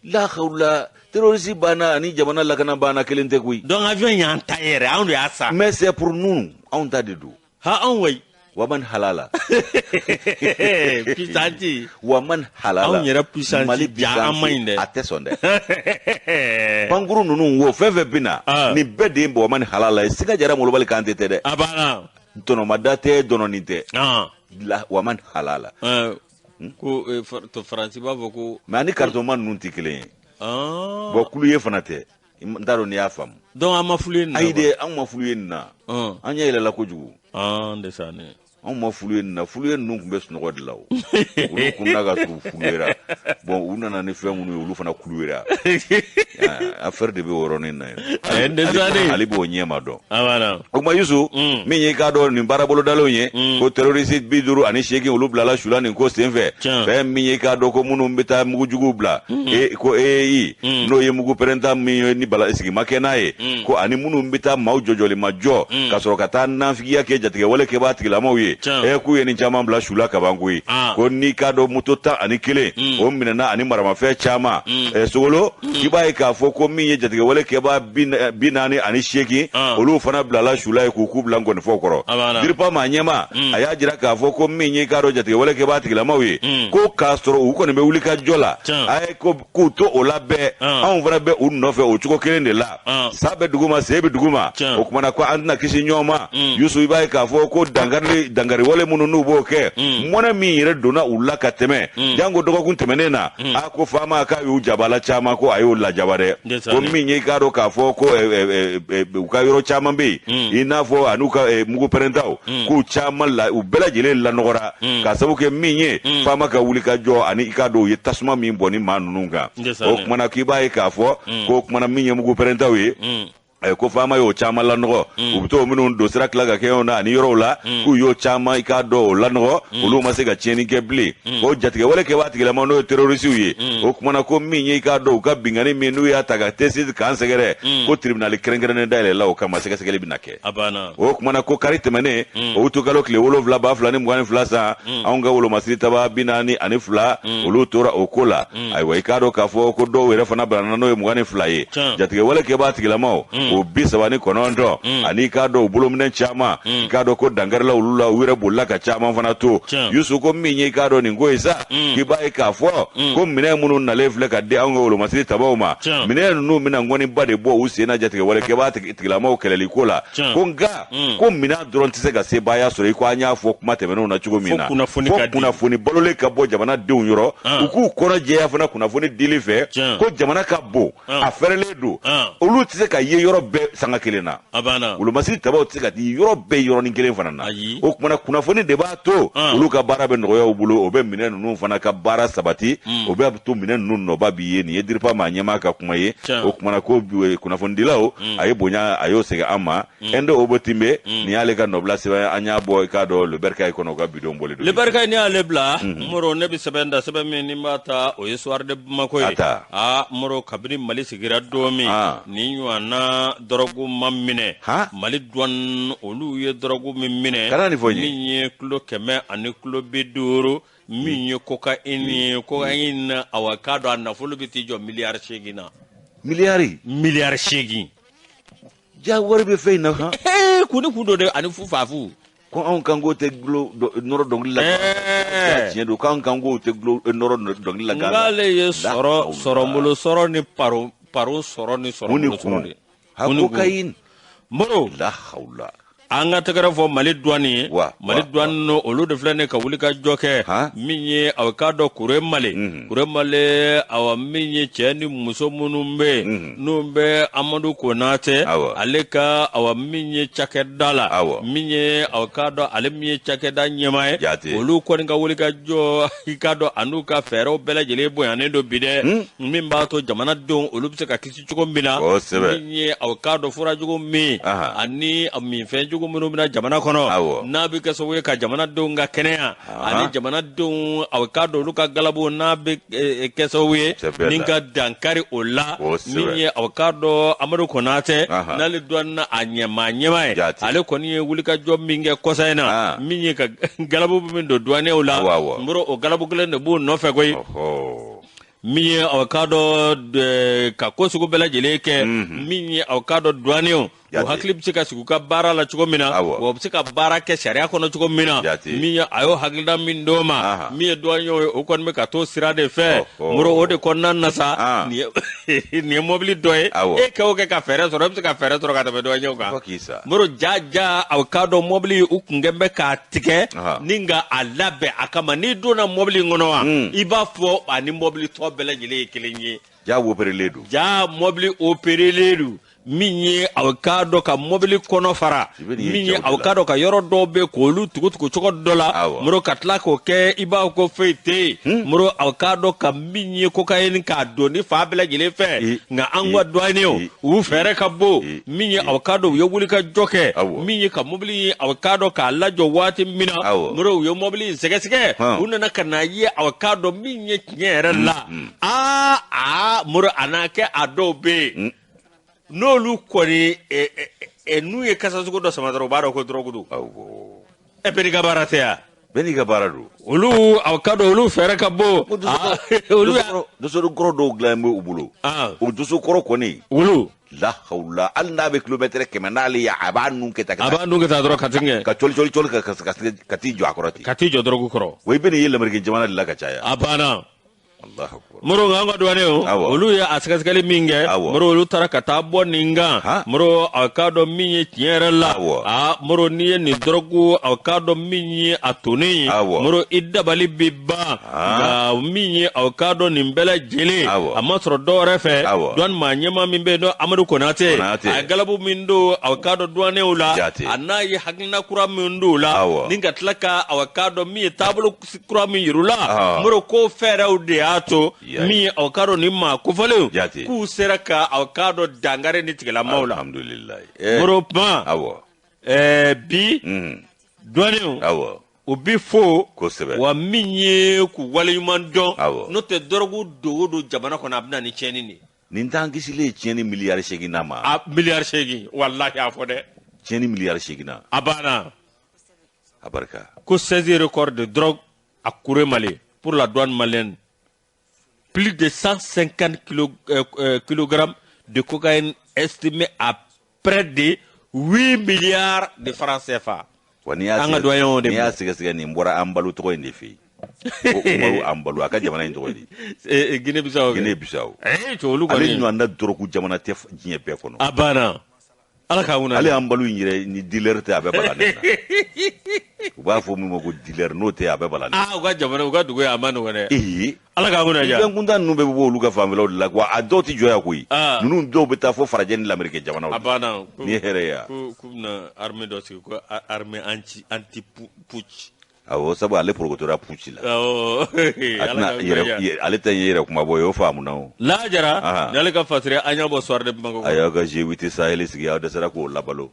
la hawla terroriste banna ani jamana lakana banna kelen tɛ koyi. Donc avion y'an ta yɛrɛ anw de y'a san. Mais c'est pour nous anw ta de don. Ha anw wayi. Waman halala. Puissance. Waman halala. Anw yɛrɛ puissance. Mali ja an ma ɲi dɛ. A tɛ sɔn dɛ. Pankuru ninnu wo fɛn fɛn bɛ na. Nin bɛɛ de ye waman halala ye. Siga jara molobali kan tɛ dɛ. A banna. Tɔnɔmada tɛ dɔnɔni tɛ. La waman halala. Ko Faransi b'a fɔ ko. Mais ani karitɔma ninnu tɛ kelen ye. Bon kulu ye fana tɛ. N t'a dɔn n'i y'a faamu. Donc an ma fulu ye nin na. Ayi dɛ an ma fulu ye nin na. An ɲɛ yɛlɛla kojugu. Ndesane. Anw ma fulu ye nin na, fulu ye ninnu tun bɛ sunɔgɔ de la o. Olu kunna ka sɔrɔ u fuluyera. Bon, u nana ni fɛn minnu ye, olu fana kuluyera. Affaire de bɛ o yɔrɔnin na yen. Ale b'o ɲɛma dɔn. O tuma Yusu, min ye i k'a dɔn nin baara bolodalenw ye, ko terroriste 58 olu bilala su la nin ko senfɛ. Fɛn min ye i k'a dɔn ko minnu bɛ taa mugujuguw bila, ko EEI, n'o ye mugu pɛrɛnta min ye ni bala sigi ma kɛ n'a ye, ko ani minnu bɛ taa maaw jɔjɔli ma jɔ ka sɔrɔ ka taa nafigiya kɛ jatigɛwale kɛbaa tigilamaw ye, k'u ye nin caman bila su la kaban koyi. Ko n'i k'a dɔn moto 11, o minɛna ani maramafɛn caman. Sogolo, k'i b'a ye k'a fɔ ko min ye jatigɛwale kɛbaa 48, olu fana bilala su la ye k'u k'u bila nkɔnifɔ kɔrɔ. DIRPA maa ɲɛmaa, a y'a jira k'a fɔ ko min ye k'a dɔn jatigɛwale kɛbaa tigilamaw ye, ko k'a sɔrɔ u kɔni bɛ wuli ka jɔ la, a ye ko k'u to o la bɛɛ, anw fana bɛ u nɔfɛ o cogo kelen de la. Sa bɛ dugu ma, sen bɛ dugu ma. O kumana ko an tɛna kisi ɲɔgɔn ma. Yusu, i b'a ye k'a fɔ ko dankari dankariwale minnu n'u b'o kɛ, mɔnɛ min yɛrɛ donna u la ka tɛmɛ, janko dɔgɔkun tɛmɛnen na, a ko faama k'a y'u jabala caman, ko a y'u lajaba dɛ. Ko min ye i k'a dɔn k'a fɔ ko u ka yɔrɔ caman bɛ yen, i n'a fɔ an'u ka mugu pɛrɛntaw, k'u caman la, u bɛɛ lajɛlen lanɔgɔra k'a sababu kɛ min ye faama ka wuli ka jɔ ani i k'a dɔn u ye tasuma min bɔn ni maa ninnu kan. O kumana k'i b'a ye k'a fɔ ko kumana min ye mugu pɛrɛntaw ye, ko faama y'o caman lanɔgɔ. U bɛ t'o minnu don sira tila ka kɛ na ani yɔrɔw la, k'u y'o caman i k'a dɔn o lanɔgɔ, olu ma se ka tiɲɛni kɛ bilen. O jatigɛwale kɛbaa tigilama, n'o ye terrorisiw ye, o kumana ko min ye i k'a dɔn u ka binkanni min n'u y'a ta ka tesi k'an sɛgɛrɛ, ko tribunal kɛrɛnkɛrɛnnen dayɛlɛla o kama, sɛgɛsɛgɛli bɛna kɛ. O kumana ko kari tɛmɛnen, o utukalo tile 7 2022 san, anw ka wolomasiri taba 42, olu tora o ko la. Ayiwa, i k'a dɔn k'a fɔ ko dɔw yɛrɛ fana banana, n'o ye 22 ye. Jatigɛwale kɛbaa tigilamaw, o 39, ani i k'a dɔn u bolominɛ caman, i k'a dɔn ko dankarila olu la, u yɛrɛ bolila ka caman fana to. Yusu, ko min ye i k'a dɔn nin ko ye sa, k'i b'a ye k'a fɔ ko minɛn minnu nalen filɛ ka di anw ka wolomasiri tabaw ma, minɛn ninnu bɛna ŋɔniba de bɔ u sen na jatigɛwale kɛbaa tigilamaw kɛlɛli ko la. Ko nka ko minɛn dɔrɔn tɛ se ka sebaaya sɔrɔ, i ko an y'a fɔ kuma tɛmɛnenw na cogo min na, fo kunnafoni balolen ka bɔ jamanadenw yɔrɔ, u k'u kɔnɔ jɛya fana kunnafoni dili fɛ. Ko jamana ka bon, a fɛrɛlen don, olu tɛ se ka ye yɔrɔ bɛɛ sanga kelen na, wolomasiri tabaw tɛ se ka di yɔrɔ bɛɛ yɔrɔnin kelen fana na. O kumana kunnafoni de b'a to olu ka baara bɛ nɔgɔya u bolo, o bɛ minɛn ninnu fana ka baara sabati, o bɛ to minɛn ninnu nɔba b'i ye. Nin ye DIRPA maa ɲɛmaa ka kuma ye. O kumana ko kunnafonidilaw, a ye bonya a y'o segin an ma. Inde obo timbe, nin y'ale ka nɔbila sɛbɛn, an y'a bɔ i k'a dɔn Le Bercail kɔnɔ, u ka bidon bɔlen don. Le Bercail, n'i y'ale bila, Moro, ne bɛ sɛbɛn da, sɛbɛn min ni n b'a ta, o ye Soir de Bamako ye. Aa Moro, kabini Mali sigira don min, nin ɲɔgɔnna dɔrɔgu ma minɛ. Mali douane, olu ye dɔrɔgu min minɛ, min ye kilo 150, min ye cocaïne ye, cocaïne, awa, k'a dɔn a nafolo bɛ t'i jɔ miliyari 8 na. Miliyari? Miliyari 8. Ja, wari bɛ fɛn in na han. Kun ni kun don dɛ, ani fu faafu. Ko anw kan k'o tɛ gulo nɔrɔ dɔnkili la. Tiɲɛ don k'anw kan k'o tɛ gulo nɔrɔ dɔnkili la. N'ale ye sɔrɔ sɔrɔbolo sɔrɔ ni paro paro sɔrɔ ni sɔrɔbolo sɔrɔ de. Ha, cocaïne. Moro. La hawla. An ka tɛgɛrɛ fɔ Mali douane ye. Mali douane, olu de filɛ nin ka wuli ka jɔ kɛ min ye, aw k'a dɔn Kure Mali, Kure Mali, awa, min ye cɛ ni muso minnu bɛ yen n'u bɛ Amadu Konatɛ ale ka, awa, min ye cakɛda la, min ye, aw k'a dɔn ale min ye cakɛda ɲɛmaa ye, olu kɔni ka wuli ka jɔ, i k'a dɔn an'u ka fɛɛrɛw bɛɛ lajɛlen bonyanen don bi dɛ, min b'a to jamanadenw olu bɛ se ka kisi cogo min na. Min ye, aw k'a dɔn furajugu min ani minfɛn jugu minnu bɛna jamana kɔnɔ, n'a bɛ kɛ sababu ye ka jamanadenw ka kɛnɛya ani jamanadenw, aw k'a dɔn olu ka galabu, n'a bɛ kɛ sababu ye ni ka dankari o la. Min ye, aw k'a dɔn Amadu Konatɛ, n'ale douane na a ɲɛmaa ɲɛmaa ye, ale kɔni ye wulikajɔ min kɛ kɔsa in na, min ye ka galabu min don douaniers la, n bolo o galabu kelen de b'u nɔfɛ koyi. Min ye, aw k'a dɔn ka ko sugu bɛɛ lajɛlen kɛ, min ye, aw k'a dɔn douaniers u hakili bɛ se ka sigi u ka baara la cogo min na, wa u bɛ se ka baara kɛ sariya kɔnɔ cogo min na. Min ye, a y'o hakilina min d'o ma, min ye douaniers ye, o kɔni bɛ ka t'o sira de fɛ. Moro, o de kɔnɔna na sa, nin ye mobili dɔ ye. E kɛ o kɛ ka fɛɛrɛ sɔrɔ, e bɛ se ka fɛɛrɛ sɔrɔ ka tɛmɛ douaniers kan. Moro, ja ja, aw k'a dɔn mobili, u kun kɛn bɛ k'a tigɛ ni ka a labɛn a kama. N'i donna mobili in kɔnɔ wa, i b'a fɔ ani mobili tɔ bɛɛ lajɛlen ye kelen ye. Ja, opérélen don. Ja, mobili opérélen don. Min ye aw k'a dɔn ka mɔbili kɔnɔ fara, min ye aw k'a dɔn ka yɔrɔ dɔw bɛ k'olu tugutugu cogo dɔ la, moro, ka tila k'o kɛ i b'a ko foyi tɛ yen, moro, aw k'a dɔn ka min ye kokayini k'a don ni fan bɛɛ lajɛlen fɛ. Nka an ka douaniers, u fɛɛrɛ ka bon. Min ye aw k'a dɔn u ye wuli ka jɔ kɛ, min ye ka mɔbili ye aw k'a dɔn k'a lajɔ waati min na, moro, u ye mɔbili in sɛgɛsɛgɛ, u nana ka n'a ye aw k'a dɔn min ye tiɲɛ yɛrɛ la, aa aa, moro, a n'a kɛ a dɔw bɛ yen n'olu kɔni n'u ye kasa sugu dɔ sama dɔrɔn, u b'a dɔn ko dɔrɔgu don. Ɛ, bɛɛ n'i ka baara tɛ yan? Bɛɛ n'i ka baara don. Olu, aw ka dɔn, olu fɛɛrɛ ka bon. Olu doso kɔrɔ dɔw dilan bɛ u bolo. O doso kɔrɔ kɔni, olu la hawula, hali n'a bɛ kilomɛtɛrɛ 100, n'ale ye, a b'a nun kɛ tan. A b'a nun kɛ tan dɔrɔn ka ti kɛ. Ka cɔli cɔli cɔli ka t'i jɔ a kɔrɔ ten. Ka t'i jɔ dɔrɔgu kɔrɔ. Wa i bɛ nin ye Lameriki jamana de la ka caya. A banna. Moro, an ka douaniers, olu ye a sɛgɛsɛgɛli min kɛ, moro, olu taara ka taa bɔ nin kan, moro, a k'a dɔn min ye tiɲɛ yɛrɛ la, a moro, n'i ye nin dɔrɔgu, a k'a dɔn min ye a tonnen ye, moro, i dabali bɛ ban. Nka min ye aw k'a dɔn nin bɛɛ lajɛlen, a ma sɔrɔ dɔw wɛrɛ fɛ, douane maa ɲɛmaa min bɛ yen n'o Amadu Konate, a ye galabu min don aw k'a dɔn douaniers la, a n'a ye hakilina kura min don o la, ni ka tila ka aw k'a dɔn min ye taabolo kura min yir'u la, moro, ko fɛɛrɛw de y'a to min ye aw k'a dɔn nin maa kofɔlenw k'u sera ka aw k'a dɔn dankari ni tigilamaw la. Moro, kuma bi douaniers, u bi fo. Wa min ye k'u waleɲuman dɔn, n'o tɛ dɔrɔgu don o don jamana kɔnɔ, a bɛ na ni tiɲɛni de ye. Nin t'an kisilen ye tiɲɛni miliyari 8 na ma. A miliyari 8, walahi, a fɔ dɛ. Tiɲɛni miliyari 8 na. A banna. A barika. Ko 16 records de drogue à Kourémalé pour la douane malienne. Plus de 150 kilogrammes de cocaïne estimé à près de 8 milliards de francs CFA. Wa n'i y'a An ka douaniers de n'i y'a sɛgɛsɛgɛ, nin bɔra Embaló tɔgɔ in de fɛ yen. Ko Umaru Embaló, a ka jamana in tɔgɔ ye di? Guinée Bissau. Guinée Bissau. Eh, olu Ale kɔni. ɲɔgɔn na dɔrɔgu jamana tɛ diɲɛ bɛɛ kɔnɔ. A banna. Ala k'a kunna. Ale Embaló in yɛrɛ, ni dealer tɛ, a bɛ bala ne na. U b'a fɔ min ma ko dealer, n'o tɛ, a bɛ bala ne na. Ah, u ka jamana, u ka dugu ye, a ma nɔgɔn dɛ. Ee. Ala k'a kunna ja. Fɛn kuntan ninnu bɛɛ bɛ bɔ olu ka fanfɛlaw de la wa a dɔw tɛ jɔ yan koyi. Ninnu dɔw bɛ taa fo farajɛ ni Lamerikɛ jamanaw. A banna. Ni ye hɛrɛ ye wa? Ko k'u bɛna armée dɔ sigi, ko armée anti putsch. Awɔ, sabu ale porokotora putsch la. Awɔ. A tɛna yɛrɛ, ale tɛ ye yɛrɛ kuma bɔ ye, o faamuna o. Lajara, ni ale ka fasiri, an y'a bɔ soir de Bamakɔ. A y'aw ka G8 Sahel sigi, aw dɛsɛra k'o labalo.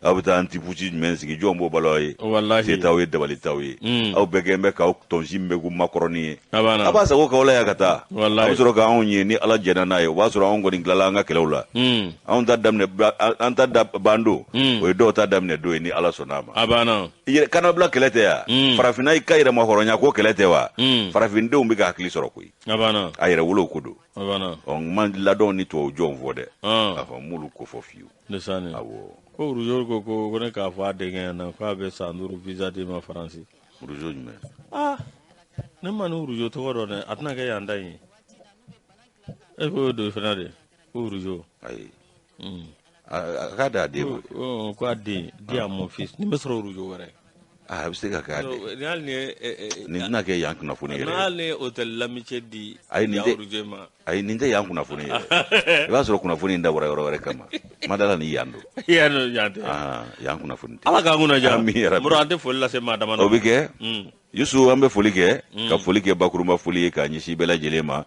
Aw bɛ taa anti putsch jumɛn sigi? Jɔn b'o balo aw ye? Walahi. Se t'aw ye, dabali t'aw ye. Aw bɛɛ kɛn bɛ k'aw tɔnsi min bɛ ko makɔrɔni ye. A banna. A b'a sago k'aw la yan ka taa. Walahi. A bɛ sɔrɔ k'anw ye ni Ala jɛnna n'a ye. O b'a sɔrɔ anw kɔni tilala an ka kɛlɛw la. Anw ta daminɛ, an ta da ban don. O ye dɔw ta daminɛ don ye ni Ala sɔnna a ma. A banna. Yɛrɛ kanabila kɛlɛ tɛ yan. Farafinna i ka yɛrɛma hɔrɔnya ko kɛlɛ tɛ wa? Farafindenw bɛ ka hakili sɔrɔ koyi. A banna. A yɛrɛ wolo ko don. A banna. Ɔ, n ma ladɔn ni tubabu jɔnw fɔ dɛ. A fɔ n m'olu ko fɔ fiyewu. Ndesani. Awɔ. Ko Rougeau ko ne k'a fɔ a denkɛ ɲɛna k'a bɛ san 5 visa d'i ma Faransi. Rougeau jumɛn? Ah, ne ma ni Rougeau tɔgɔ dɔn dɛ, a tɛna kɛ yan ta in ye. E ko o don fana de, ko Rougeau. Ayi. A k'a d'a den ma. Ko a den, dis à mon fils, nin bɛ sɔrɔ Rougeau wɛrɛ. Ah, a bɛ se ka kɛ a den. Ni hali ni ye Nin tɛna kɛ yan kunnafoni yɛrɛ. N'hali ni ye hôtel l'amitié di Ayi, nin yan tɛ Rougeau ma. Ayi, nin tɛ yan kunnafoni yɛrɛ. I b'a sɔrɔ kunnafoni in dabɔra yɔrɔ wɛrɛ kama. Ma da la ni yan don. Yan don, yan tɛ. Ah, yan kunnafoni tɛ. Ala k'an kunna diya. Ami yarabi. Moro, an tɛ foli lase maa dama O bɛ kɛ. Yusu, an bɛ foli kɛ. Ka foli kɛ bakurunba foli ye k'a ɲɛsin bɛɛ lajɛlen ma.